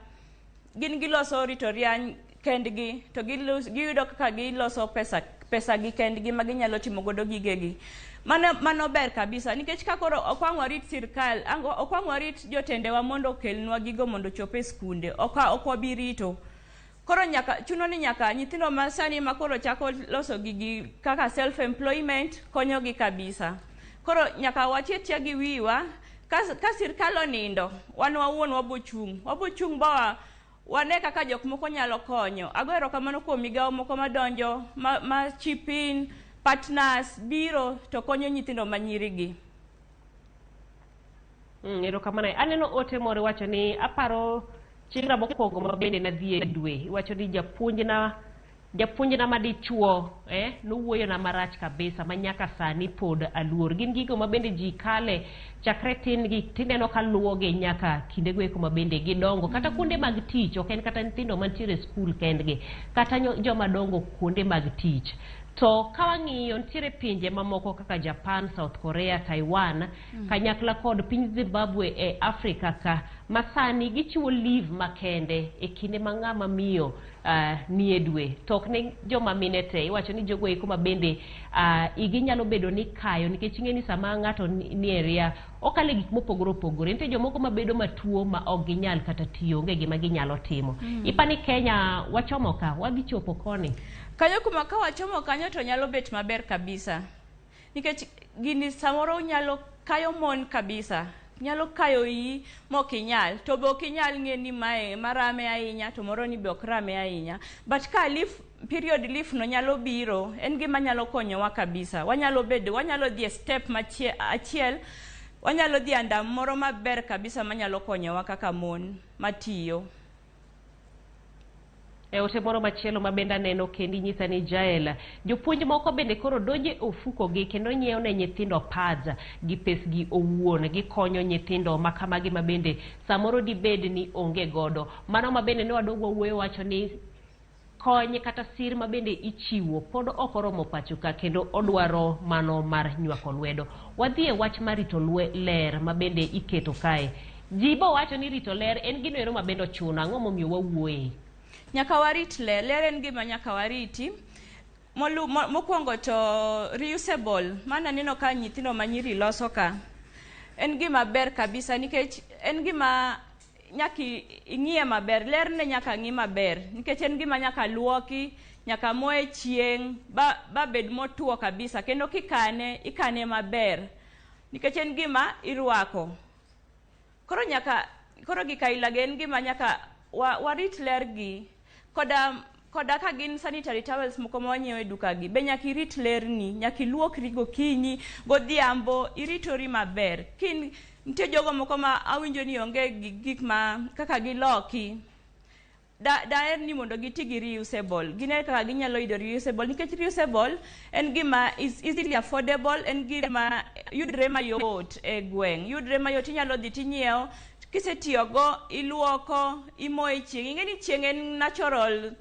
Speaker 2: gin giloso ritoria kendgi to giyudo kaka giloso pesa gi kendgi ma ginyalo timo godo gigegi. Mano ber kabisa nikech ka koro ok wang' warit sirkal, ok wang' warit jotendewa mondo okelnwa gigo mondo ochop e skunde, ok wabi rito. Koro nyaka chuno ni nyaka nyithindo ma sani ma koro chako loso gigi kaka self employment konyogi kabisa. Koro nyaka wachie tia gi wiwa, ka sirkal onindo, wan wawuon wabochung' ba wane kaka jok moko nyalo konyo. Ago erokamano kuom migawo moko madonjo, ma chip in, partners biro to konyo nyithindo manyirigi.
Speaker 1: Erokamano. Aneno ote moro wacho ni aparo chieng'na mokwongo ma bende nadhi e dwe. Iwacho ni japuonjna madichuo, nowuoyona marach kabisa ma nyaka sani pod aluor. Gin gigo ma bende ji kale chakre tin gi tineno ka luwogi nyaka kindego eko ma bende gidongo. Kata kuonde mag tich, ok en kata nyithindo mantiere e skul kendgi, kata joma dongo kuonde mag tich. To ka wang'iyo nitiere pinje mamoko kaka Japan, South Korea, Taiwan, kanyakla kod piny Zimbabwe e Afrika ka, Ma sani gichiwo leave makende e kinde ma ng'ama miyo nie dwe. To ok ne joma mine te, iwacho ni jogo eko ma bende igi nyalo bedo ni kayo nikech ing'e ni sama ng'ato nie ria okalo e gik mopogore opogore. Nitie jomoko mabedo matuo ma ok ginyal kata tiyo, onge gima ginyalo timo. Ipa ni Kenya wachomo ka, wadhi chopo koni.
Speaker 2: Kanyo kuma ka wachomo kanyo to nyalo bet maber kabisa. Nikech gini samoro nyalo kayo mon kabisa. Nyalo kayo iyi mok inyal. To be ok inyal ng'e ni mae marame ahinya to moro ni be ok rame ahinya. But ka leave, period leave no nyalo biro, en gima nyalo konyowa kabisa. Wanyalo bedo, wanyalo dhi e step machie, achiel, wanyalo dhi andam moro maber kabisa manyalo konyowa kaka mon matiyo.
Speaker 1: E ote moro machielo ma bende aneno kendi nyisa ni Jael, jopuonj moko bende koro donjo e ofuko gi kendo nyiewo ne nyithindo pads gi pesgi owuon. Gikonyo nyithindo ma kamagi ma bende samoro dibed ni onge godo. Mano ma bende ne wadog wawuoyo wacho ni kony kata sir ma bende ichiwo pod ok oromo pacho ka kendo odwaro mano mar nywako lwedo. Wadhi e wach mar rito ler ma bende iketo kae. Ji bo wacho ni rito ler en gino ero ma bende ochuno, ang'o momiyo wawuoye?
Speaker 2: Nyaka warit ler. Ler en gima nyaka wariti. Mokwongo to reusable, mana neno ka nyithindo manyiri loso ka. En gima ber kabisa nikech en gima nyaka ing'iye maber, lerne nyaka ng'i maber nikech en gima nyaka luoki, nyaka moye chieng' ba bed motuo kabisa kendo kikane, ikane maber nikech en gima irwako. Koro nyaka koro gik aila gi en gima nyaka warit ler gi koda ka gin sanitary towels moko ma wanyiewo e duka gi be nyaka irit lerni, nyaka iluokri gokinyi, godhiambo, iritori maber. Kin nitie jogo moko ma awinjo ni onge gi gik ma kaka giloki. Daher ni mondo giti gi reusable. Gine kaka ginyalo yudo reusable nikech reusable en gima is easily affordable, en gima yudre mayot e gweng'. Yudre mayot inyalo dhi tinyiewo, kisetiyogo iluoko, imoye chieng'. Ing'e ni chieng' en natural,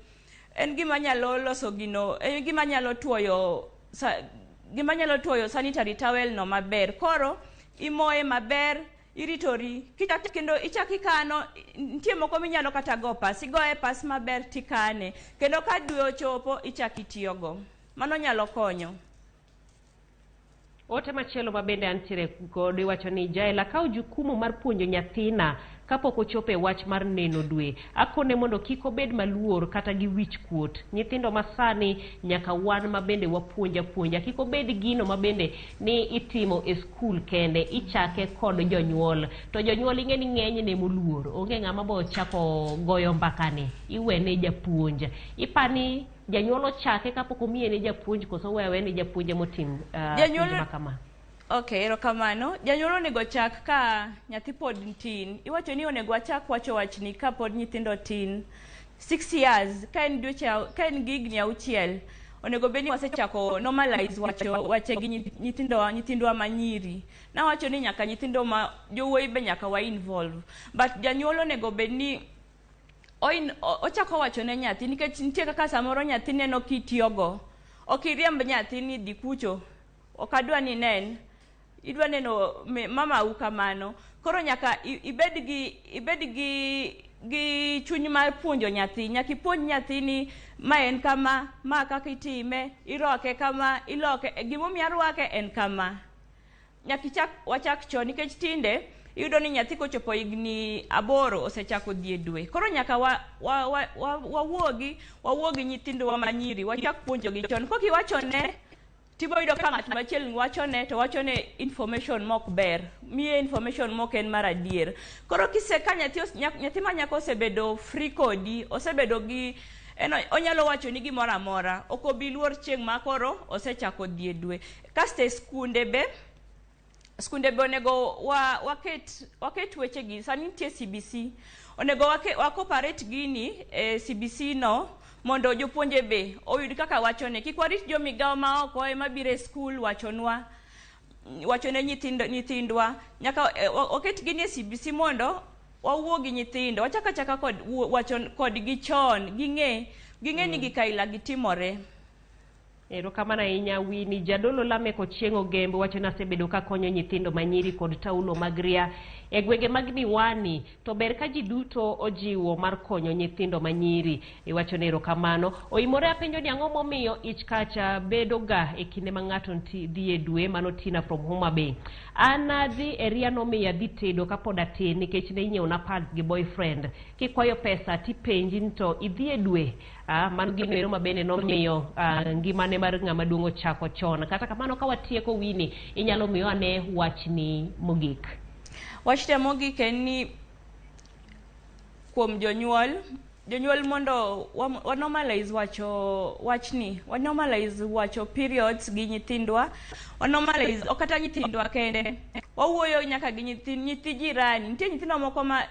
Speaker 2: en gima nyalo loso gino, en gima nyalo tuoyo gima nyalo tuoyo sanitary towel no maber. Koro imoye maber, iritori, kichak kendo ichak ikano, nitie moko minyalo kata go pas, igoye pas maber tikane. Kendo ka dwe ochopo ichak itiyogo. Mano nyalo konyo.
Speaker 1: Ote machielo ma bende antiere godo iwacho ni Jael, akawo jukumu mar puonjo nyathina kapok ochopo e wach mar neno dwe. Akone mondo kik obed maluor kata gi wich kuot. Nyithindo masani nyaka wan ma bende wapuonj apuonja. Kik obed gino ma bende ni itimo e skul kende, ichake kod jonyuol. To jonyuol ing'e ni ng'enyne moluor. Onge ng'ama bo chako goyo mbakani. Iwene japuonj. Ipani janyuol ochake kapok omiye ne japuonj koso oweyo aweya ni japuonj emotim puonj ma kama?
Speaker 2: Okay, erokamano. Janyuol onego chak ka nyathi pod tin. Iwacho ni onego wachak wacho wachni ka pod nyithindo tin. 6 years, ka en dweche, ka en gi higni 6, onego bed ni wasechako normalize wacho wache gi nyithindo nyithindwa manyiri. Nawacho ni nyaka nyithindo ma jowuoyi be nyaka wa involve. But janyuol onego bed ni ochako wacho ne nyathi nikech nitie kaka samoro nyathi neno kitiyogo. Ok iriemb nyathi ni dhi kucho. Ok adwa ni inen. Idwa neno mamau kamano. Koro nyaka ibed gi chuny mar puonjo nyathi. Nyaka ipuonj nyathi ni ma en kama, ma kaka itime, irwake kama, iloke. Gimomiyo arwake en kama. Nyaka ichak wachak chon nikech tinde iyudo ni nyathi kochopo higni 8 osechako dhi e dwe. Koro nyaka wawuogi nyithindwa manyiri, wachak puonjogi chon. Kok iwachone tibo yudo ka ng'at machielo wachone to wachone information mok ber, miye information mok en mar adier. Koro kise ka nyathi nyathi ma nyako osebedo free kodi, osebedo gi en onyalo wacho ni gimoro amora, ok obi luor chieng' ma koro osechako dhi e dwe. Kasto e skunde be onego waket wechegi. Sani nitie CBC, onego wa cooperate gini e CBC no mondo jopuonje be oyud kaka wachone. Kik warit jo migao ma oko ema biro e skul wachonwa wachone nyithindo nyithindwa. Nyaka waket gini e CBC mondo wawuo gi nyithindo, wachak achaka kod wacho kodgi chon, ging'e ni gik aila gi timore.
Speaker 1: Erokamano ahinya Winnie. Jadolo Lamek Ochieng' Ogembo wacho ni asebedo kakonyo nyithindo manyiri kod taulo mag ria e gwenge mag Miwani, to ber ka ji duto ojiwo mar konyo nyithindo manyiri. Iwacho ni erokamano. Oimore apenjo ni ang'o momiyo ich kacha bedo ga e kinde ma ng'ato dhi e dwe, mano Tina from Homa Bay. An adhi e ria nomiyo adhi tedo kapod atin nikech ne inyiewona pads gi boyfriend. Kikwayo pesa tipenji ni to idhi e dwe. Mano gino ero ma bende nomiyo ngimane mar ng'ama duong' ochako chon. Kata kamano ka watieko Winnie, inyalo miyo ane wachni mogik.
Speaker 2: Wachne mogik en ni kuom jonyuol mondo wa normalize wacho wachni, wa normalize wacho periods gi nyithindwa, wa normalize ok kata nyithindwa kende, wawuoyo nyaka gi nyithi jirani. Nitie nyithindo moko ma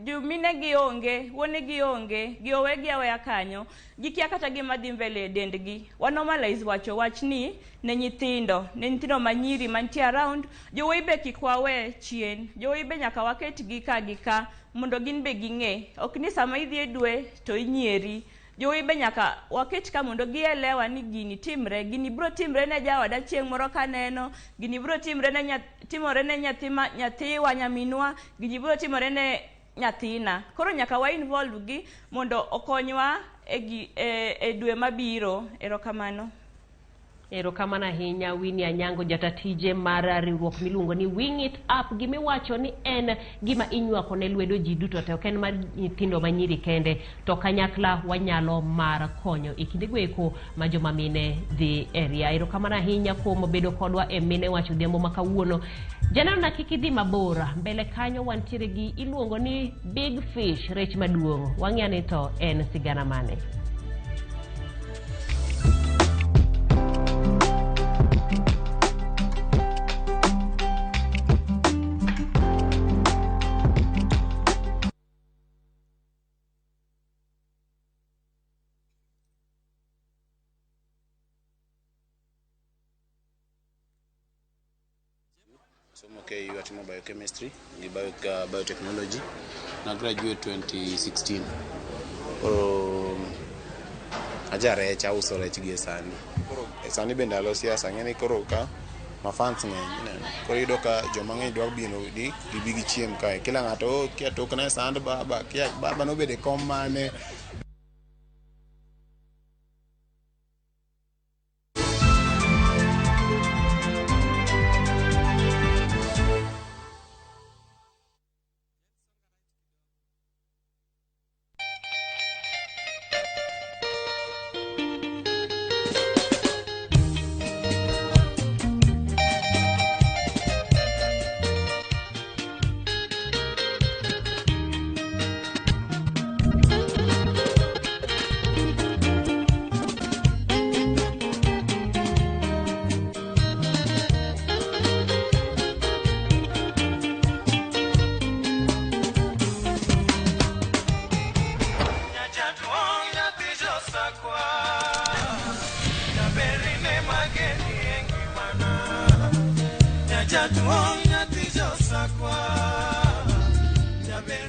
Speaker 2: jomine gi onge, wuone gi onge, gi owegi aweya kanyo, gikia kata gima dhi mbele e dendgi. Wa normalize wacho wachni ne nyithindo, ne nyithindo manyiri mantie around. Jowuoyi be kik wawe chien, jowuoyi be nyaka waketgi ka gi ka mondo gin be ging'e. Ok ni sama idhi e dwe to inyieri. Jowuoyi be nyaka waket ka mondo gielewa ni gini timre, gini biro timre ne jaoda chieng' moro kaneno, gini biro timre ne timore ne nyathiwa, nyaminwa, gini biro timore ne nyathina. Koro nyaka wa involve gi mondo okonywa e dwe mabiro. Erokamano.
Speaker 1: Erokamano ahinya Winnie Anyango, jatatije mar riwruok miluongo ni Wing It Up. Gimiwacho ni en gima inywako ne lwedo ji duto te, ok en mar nyithindo manyiri kende, to kanyakla wanyalo mar konyo e kinde goeko ma joma mine dhi e ria. Erokamano ahinya kuom bedo kodwa e Mine Wacho odhiambo ma kawuono. Janeno na kik idhi mabor, mbele kanyo wantiere gi iluongo ni Big Fish, rech maduong'. Wang'eyo ni to en sigana mane?
Speaker 16: Somo KU atimo biochemistry gi biotechnology na graduate 2016. Koro aja rech, auso rech gi sani.
Speaker 11: Koro sani bende alo siasa, ng'eni koro ka mafans ng'eny ineno. Koro iyudo ka joma ng'eny dwa biro di gibi gichiem kae. Kila ng'ato oh, kia tokna e sand baba, kia baba nobedo e kom mane.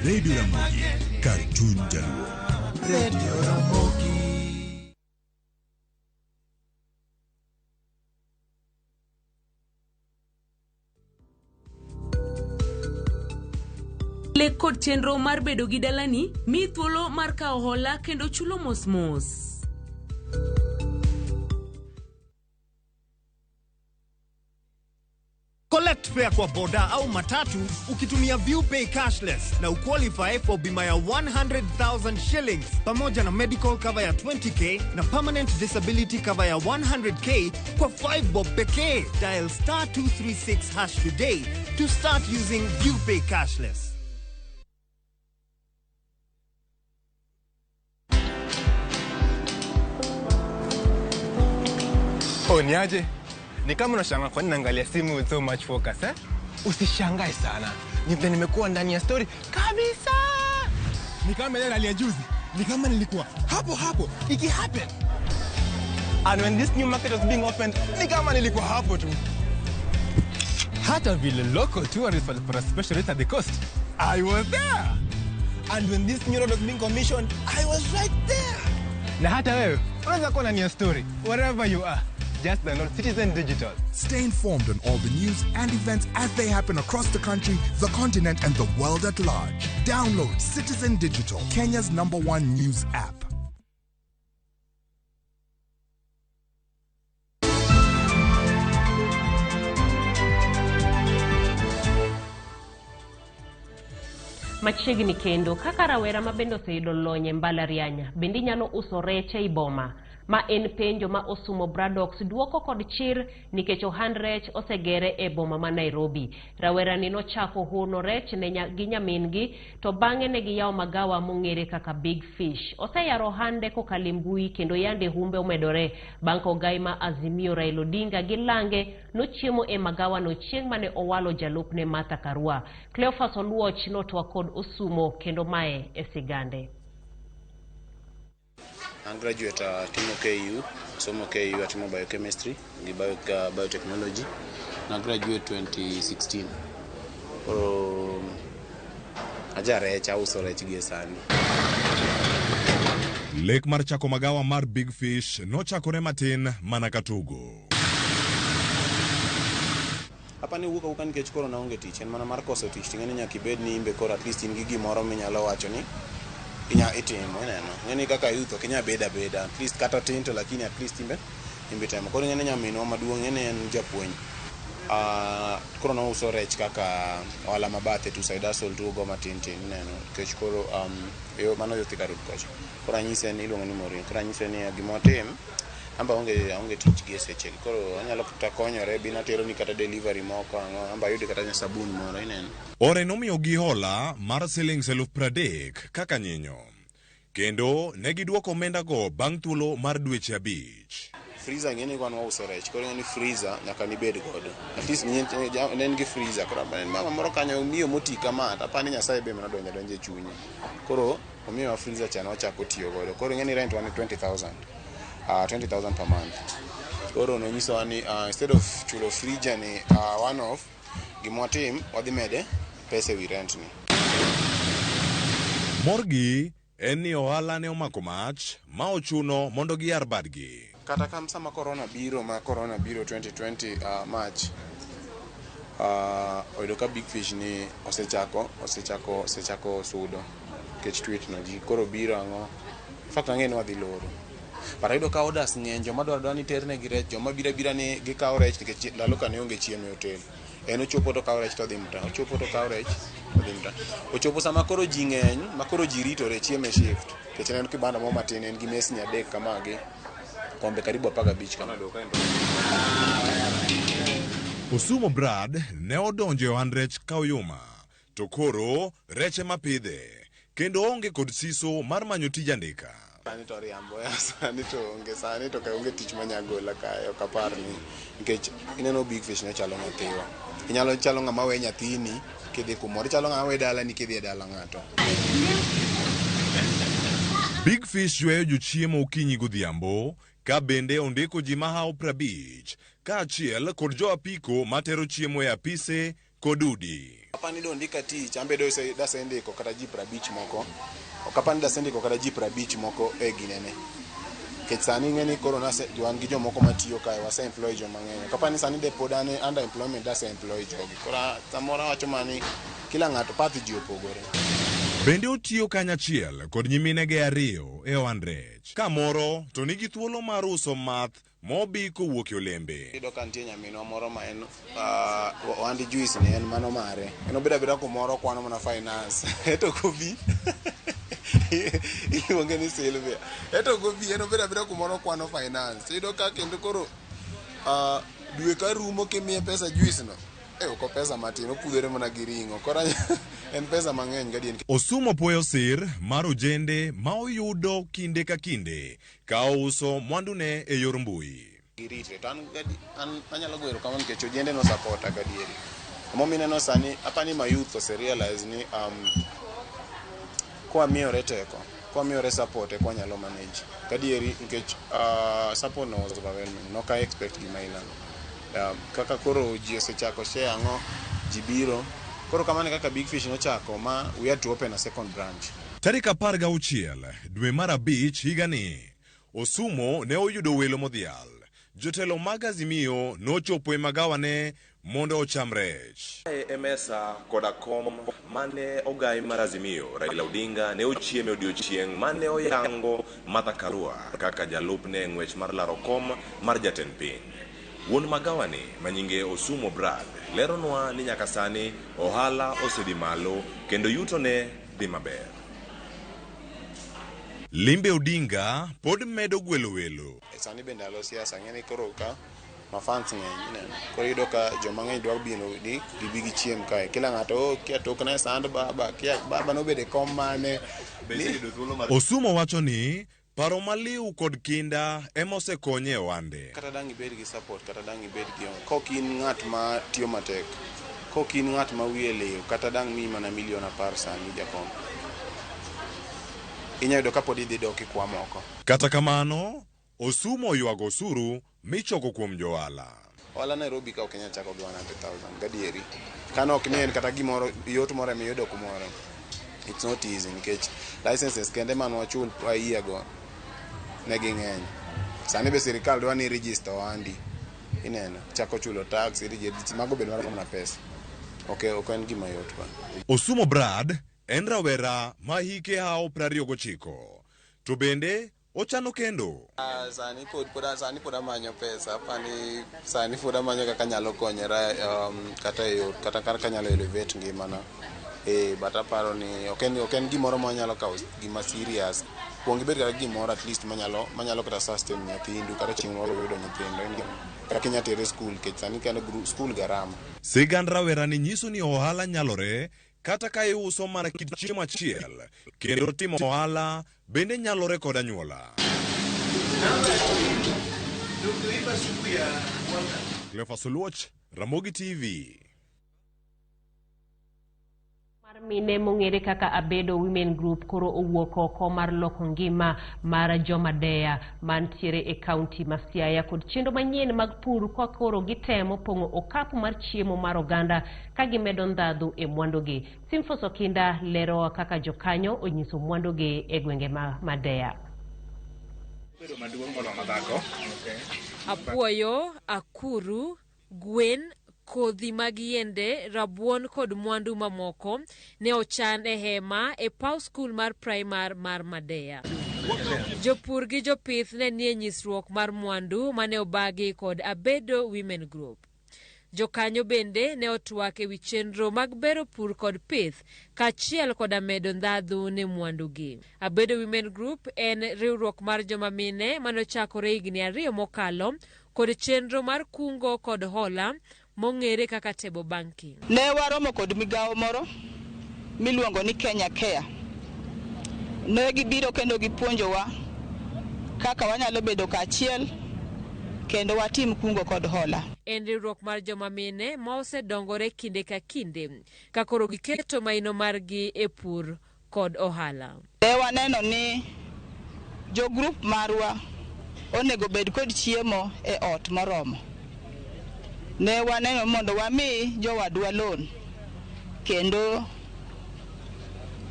Speaker 7: Radio Ramogi, kar chuny Jaluo.
Speaker 17: Radio Ramogi.
Speaker 18: Lek kod chenro mar bedo gi dalani miyi thuolo mar kawo hola kendo chulo mos mos.
Speaker 6: Collect fare kwa boda au matatu ukitumia ViewPay cashless na uqualify for bima ya 100,000 shillings pamoja na medical cover ya 20k na permanent disability cover ya 100k kwa 5 bob pekee. Dial star 236 hash today to start using ViewPay cashless.
Speaker 19: Oh, niaje? Ni kama unashangaa kwa nini naangalia simu with so much focus, eh? Usishangae sana. Ni vile nimekuwa ndani ya story kabisa. Ni kama ile rally ya juzi. Ni kama nilikuwa hapo hapo iki happen. And when this new market was being opened, ni kama nilikuwa hapo tu. Hata vile local tourists walipata special rate at the coast, I was there. And when this new road was being commissioned, I was right there. Na hata wewe Unaweza kuwa ndani ya story wherever you are. Just download Citizen Digital.
Speaker 7: Stay informed on all the news and events as they happen across the country, the continent, and the world at large. Download Citizen Digital, Kenya's number one news app.
Speaker 1: Machiegni kendo kaka rawera ma bende oseyudo lony e mbalariany bende inyalo uso rech ei boma ma en penjo ma Osumo Bradox duoko kod chir nikech ohand rech osegere e boma ma Nairobi. Rawerani nochako hono rech ne gi nyamin-gi to bang'e ne giyawo magawa mong'ere kaka Big Fish. Oseyaro ohande kokalo e mbui kendo yande humbe omedore bang' ka ogai ma Azimio Raila Odinga gi lange nochiemo e magawano chieng' mane owalo jalupne Martha Karua. Cleophas Oluoch notwa kod Osumo kendo mae e sigande.
Speaker 16: An graduate atimo KU, somo KU atimo biochemistry gi biotechnology. Na graduate 2016. Koro aja rech, auso rech gie sani.
Speaker 7: Lek mar chako magawa mar Big Fish nochakore matin mana ka tugo.
Speaker 16: Apa ni wuok awuoka nikech koro naonge tich, en mana mar koso tich ting'e ni nyaka ibed ni imbe koro at least in gi gimoro minyalo wacho ni inya itimo ineno. Ing'e ni kaka youth ok inyal bedo abeda, at least kata tin to lakini at least imbe imbe temo. Koro ing'e ni nyaminwa maduong' ing'e ni en japuonj. Koro nouso rech kaka ohala ma bathe to side hustle tugo matin tin ineno nikech koro yo mano yo Thika Road kocha. Koro anyise ni iluongo ni Maureen. Koro anyise ni gima watim amba aonge tich gi e sechegi. Koro anyalo kata konyore bi nateroni kata delivery moko ang'o amba ayud kata sabun moro ineno.
Speaker 7: Ore nomiyogi hola mar siling 30,000 kaka nyinyo. Kendo ne giduoko omendago bang' thuolo mar dweche 5.
Speaker 16: Freezer ing'e ni wan wauso rech, koro ing'e ni freezer nyaka nibed godo. At least ne en gi freezer, koro en mama moro kanyo miyo moti kama, to apani Nyasaye be mana donjo adonja e chunye. Koro omiyowa freezer cha nwachako tiyo godo. Koro ing'e ni rent wan 20,000. 20,000 per month. Koro nonyisowa ni instead of chulo freezer ni one off, gima watim, wadhi mede pesa ewi rent ni.
Speaker 7: Morgi en ni ohala ne omako mach ma ochuno mondo giyar badgi.
Speaker 16: Kata kam sama corona biro, ma corona biro 2020 March, oyudo ka Big Fish ni osechako sudo nikech tweet no ji koro biro ang'o. In fact ang'e ni wadhi loro. But ayudo ka orders ng'eny, joma dwaro ni ternegi rech, joma biro abira ni gikawo rech nikech ndalo ka ne onge chiemo e hotel. En ochopo to okawo rech to odhi mtaa, ochopo to okawo rech to odhi mtaa. Ochopo sama koro ji ng'eny, ma koro ji ritore chiemo e shift. Nikech en kibanda moro matin, en gi mesni 3 kama gi kombe karibu 15 kama.
Speaker 7: Osumo Brad ne odonjo e ohand rech ka oyuma, to koro rech ema pidhe, kendo oonge kod siso mar manyo tij andika.
Speaker 16: Sani to riambo, sani to onge, sani to onge tich manya gola kae, ok apar ni nikech ineno Big Fish ne chalo nyathiwa. Inyalo chalo ng'ama we nyathini kidhi kumoro, ichalo ng'ama we dalani kidhi e dala ng'ato.
Speaker 7: Big Fish yweyo jochiemo okinyi godhiambo, ka bende ondiko ji mahawo 50 kaachiel kod jo apiko matero chiemo e apise kod udi.
Speaker 16: Apani do ndika tich, ambe do dasendiko kata ji 50 moko. Ok apani dasendiko kata ji 50 moko e ginene. Nikech sani ing'e ni koro nase wan gi jomoko matiyo kae, wase employ joma ng'eny. Ok apani sani de pod an under employment dase employ jogi. Koro samoro awacho mana ni kila ng'ato path ji opogore.
Speaker 7: Bende otiyo kanyachiel kod nyiminege 2 e ohand rech. Kamoro to nigi thuolo mar uso math mobi kowuok e olembe.
Speaker 16: Iyudo ka nitie nyaminwa moro ma en ohand juice ni en mano mare. En obedo abeda kumoro okwano mana finance. Eto kobi iluonge ni Sylvia. Eto kobi en obedo abeda kumoro okwano finance. Iyudo ka kendo koro dwe ka rumo kimiye pesa juice no. Ok pesa matin, opudhore mana gi ring'o. Koro en pesa mang'eny gadier.
Speaker 7: Osumo puoyo sir mar ojende ma oyudo kinde ka kinde ka ouso mwandune e yor mbui.
Speaker 16: Giritre to an anyalo goyo erokamano nikech ojende no supporta gadieri. Emomiyo ineno sani apani ma youth ose realize ni kwamiyore teko, kwamiyore support e kwanyalo manage. Gadieri nikech support no was overwhelming. Nok I expect gima ilando. Kaka koro ji osechako share ang'o, ji biro. Koro kamano kaka Big Fish nochako ma we had to open a second branch.
Speaker 7: Tarik 16 dwe mar 5 higani, Osumo ne oyudo welo modhial. Jotelo mag Azimio nochopo e magawane mondo ocham rech.
Speaker 4: Kae e mesa koda kom mane ogai mar Azimio Raila Odinga ne ochieme odiochieng' mane oyango Martha Karua kaka jalupne e ng'wech mar laro kom mar jatend piny. Wuon magawani manyinge Osumo Brad leronwa ni nyaka sani ohala osedhi malo kendo yutone dhi maber.
Speaker 7: Limbe Odinga pod medo gwelo welo.
Speaker 16: Sani be ndalo siasa ng'e ni koro ka mafans ng'eny ineno. Koro iyudo ka joma ng'eny dwa biro ni gibi gichiem kae. Kila ng'ato oh, kia tokna e sand baba, kia baba nobedo e kom mane.
Speaker 7: Osumo wacho ni paro maliw kod kinda ema osekonye e ohande.
Speaker 16: Kata dang' ibed gi support, kata dang' ibed gi kok in ng'at ma tiyo matek, kok in ng'at ma wiye liw, kata dang' miyi mana milion 10 sani jakom. Inya yudo kapod idhi dok ikwa moko.
Speaker 7: Kata kamano, Osumo oywago osuru michoko kuom johala.
Speaker 16: Ohala Nairobi ka ok inyal chako gi 100,000 gadieri. Kano ok ni en kata gimoro yot moro emiyudo kumoro. It's not easy nikech licenses kende mane wachul a year go ne ging'eny. Sani be sirikal dwa ni register ohandi. Ineno, chako chulo tax, mago be dwaro mana pesa. Ok ok en gima yot ba.
Speaker 7: Osumo Brad en rawera ma hike hawo 29 to bende ochano kendo.
Speaker 16: Sani pod pod sani pod amanyo pesa apani sani pod amanyo kaka anyalo konyora kata e yor kata kaka anyalo elevate ngimana. But aparo ni ok en gimoro ma anyalo kawo gima serious. Kuong ibed kata gimoro at least manyalo manyalo kata sustain nyathindu kata chieng' moro yudo nyithindo. Kaka inya tere school nikech sani kendo school garama.
Speaker 7: Sigand rawerani nyiso ni ohala nyalore kata ka iuso mana kit chiemo achiel kendo timo ohala bende nyalore kod anyuola. Cleophas Oluoch, Ramogi TV.
Speaker 1: Mar mine mong'ere kaka Abedo Women Group koro owuok oko mar loko ngima mar jomadeya mantiere e kaunti ma Siaya kod chenro manyien mag pur ka koro gitemo pong'o okapu mar chiemo mar oganda ka gimedo ndhadhu e mwandugi. Simfos Okinda lero kaka jokanyo onyiso mwandugi e gwenge ma Madeya.
Speaker 5: Apuoyo, akuru, gwen, kodhi mag yiende, rabuon kod mwandu mamoko ne ochan e hema e paw skul mar primar mar Madeya. Jopur gi jopith ne nie nyisruok mar mwandu mane obagi kod Abedo Women Group. Jokanyo bende ne otwak ewi chenro mag bero pur kod pith kaachiel koda medo ndhadhu ne mwandugi. Abedo Women Group en riwruok mar joma mine manochakore higni 2 mokalo kod chenro mar kungo kod hola mong'ere kaka Table Banking.
Speaker 8: Ne waromo kod migawo moro miluongo ni Kenya Care. Ne gibiro kendo gipuonjowa kaka wanyalo bedo kaachiel kendo watim kungo kod hola.
Speaker 5: En riwruok mar joma mine ma osedongore kinde ka kinde ka koro giketo maino margi e pur kod ohala.
Speaker 8: Ne waneno ni jo grup marwa onego bed kod chiemo e ot moromo. Ne waneno mondo wami jowadwa loan kendo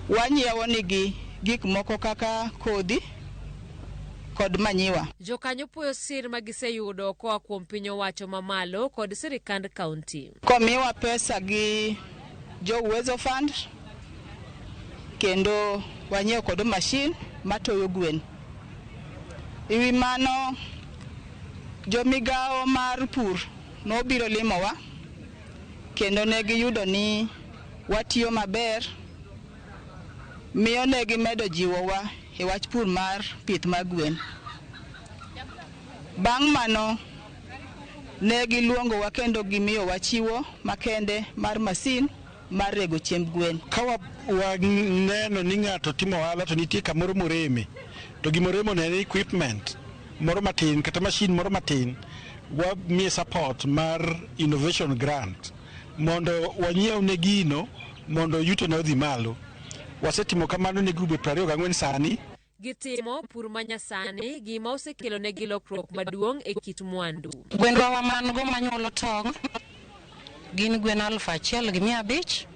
Speaker 8: wanyiewo nigi gik moko kaka kodhi kod manyiwa.
Speaker 5: Jokanyo puoyo sir ma giseyudo koa kuom piny owacho mamalo kod sirikand kaunti.
Speaker 8: Komiwa pesa gi jo Uwezo Fund kendo wanyiewo kod mashin matoyo gwen. Ewi mano jomigawo mar pur nobiro limowa kendo ne giyudo ni watiyo maber, miyo ne gimedo jiwowa e wach pur mar pith mar gwen. Bang' mano ne giluongowa kendo gimiyowa chiwo makende mar masin mar rego chiemb gwen.
Speaker 20: Ka waneno ni ng'ato timo ohala to nitie kamoro moreme, to gimoremo ne en equipment moro matin kata mashin moro matin, wamiye support mar innovation grant mondo wanyiew ne gino mondo yutone odhi malo. Wasetimo kamano ne grube 24 sani.
Speaker 5: Gitimo pur manyasani gima osekelo negi lokruok maduong' e kit mwandu.
Speaker 22: Gwendwa man go manyuolo tong' gin gwen 1500,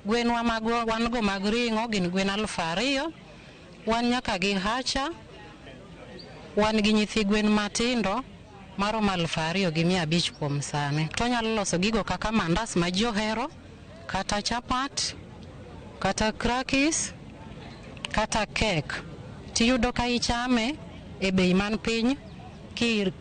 Speaker 22: gwenwa magwa wan go mag ring'o gin gwen 2000, wan nyaka gi hacha, Wan gi nyithi gwen matindo maromo 2,500 kuom sani. To onyalo loso gigo kaka mandas ma ji ohero, kata chapat, kata crackers, kata kek. Tiyudo ka ichame e bei man piny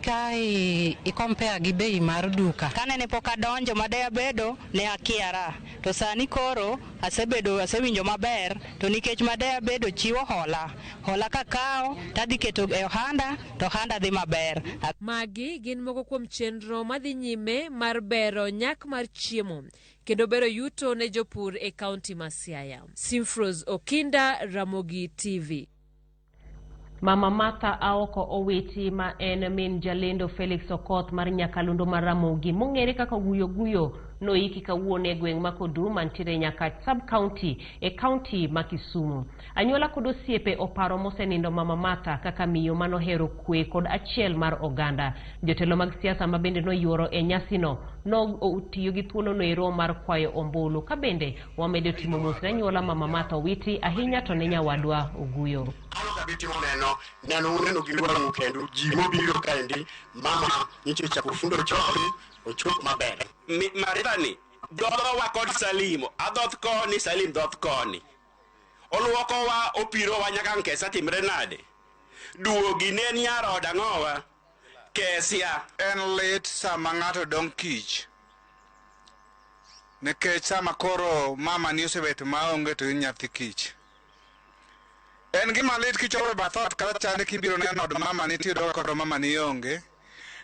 Speaker 22: ka i-compare gi bei mar duka.
Speaker 8: Kane pok adonjo ma de abedo ne akiara to sani koro asebedo asewinjo maber to nikech ma de abedo chiwo hola hola kakawo tadhi keto e ohanda to ohanda dhi maber.
Speaker 5: Magi gin moko kuom chenro madhi nyime mar bero nyak mar chiemo kendo bero yuto ne jopur e kaunti ma Siaya. Simfros Okinda, Ramogi TV.
Speaker 1: Mama Martha Aoko Owiti ma en min jalendo Felix Okoth mar Nyakalondo mar Ramogi mong'ere kaka Guyo Guyo noiki kawuono e gweng' ma Kodu mantiere Nyakach sub-county e kaunti ma Kisumu. Anyuola kod osiepe oparo mosenindo Mama Martha kaka miyo manohero kwe kod achiel mar oganda. Jotelo mag siasa ma bende noyuoro e nyasino notiyo gi thuolo noero mar kwayo ombulu. Ka bende wamedo timo mos ne anyuola Mama Martha Owiti ahinya to ne nyawadwa Oguyo.
Speaker 3: Timo neno neno uneno gi wang'u kendo ji mobiro kaendi mama nyicho chako fundo chon ochop maber.
Speaker 21: Maritha ni dhodhowa kod Salim adhoth koni Salim dhoth koni oluokowa opirowa nyaka Nkesa timre nade duogi ne en nyarod ang'owa Kesia.
Speaker 23: En lit sama ng'ato dong' kich nikech sama koro mama ni osebet maonge to in nyathi kich. En gima lit kichopo e bath ot kata chande kibiro neno od mama ni tiyudo ka koro mama ni onge.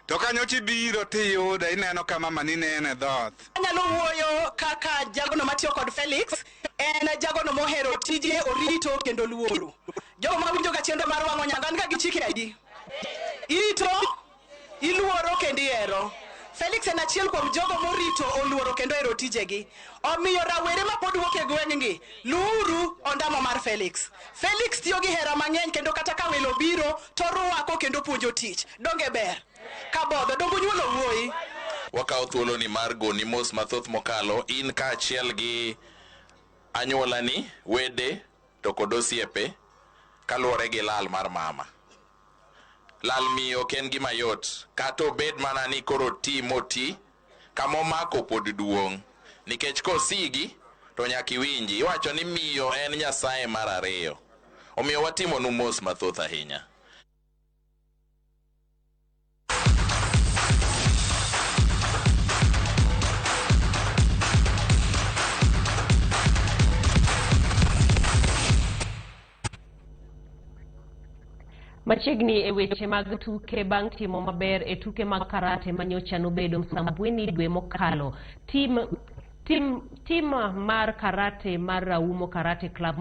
Speaker 23: To ka nyocha ibiro tiyude ineno ka mama ni nene e dhoth.
Speaker 24: Anyalo wuoyo kaka jagono matiyo kod Felix, en jagono mohero tije, orito kendo luoro. Jogo mawinjo ga chenro mar wang'o nyango, an ga gi chike adi. Irito, iluoro kendo ihero. Felix en achiel kuom jogo morito, oluoro kendo ohero tijegi. Omiyo rawere mapod wuok e gweng'gi, luuru ondamo mar Felix. Felix tiyo gi hera mang'eny kendo kata ka welo biro to rwako kendo puonjo tich. Donge ber? Kabodho, donge unyuolo wuoyi?
Speaker 25: Wakawo thuoloni mar goni mos mathoth mokalo in kaachiel gi anyuolani, wede to kod osiepe kaluwore gi lal mar mama. Lal miyo ok en gima yot, kata obed mana ni koro ti moti, kamomako pod duong'. Nikech kosigi to nyaka iwinji. Iwacho ni miyo en Nyasaye mar ariyo. Omiyo watimonu mos mathoth ahinya.
Speaker 1: Machiegni e weche mag tuke bang' timo maber e tuke mag karate manyocha nobedo Msambweni dwe mokalo. Tim mar karate mar Raumo Karate Club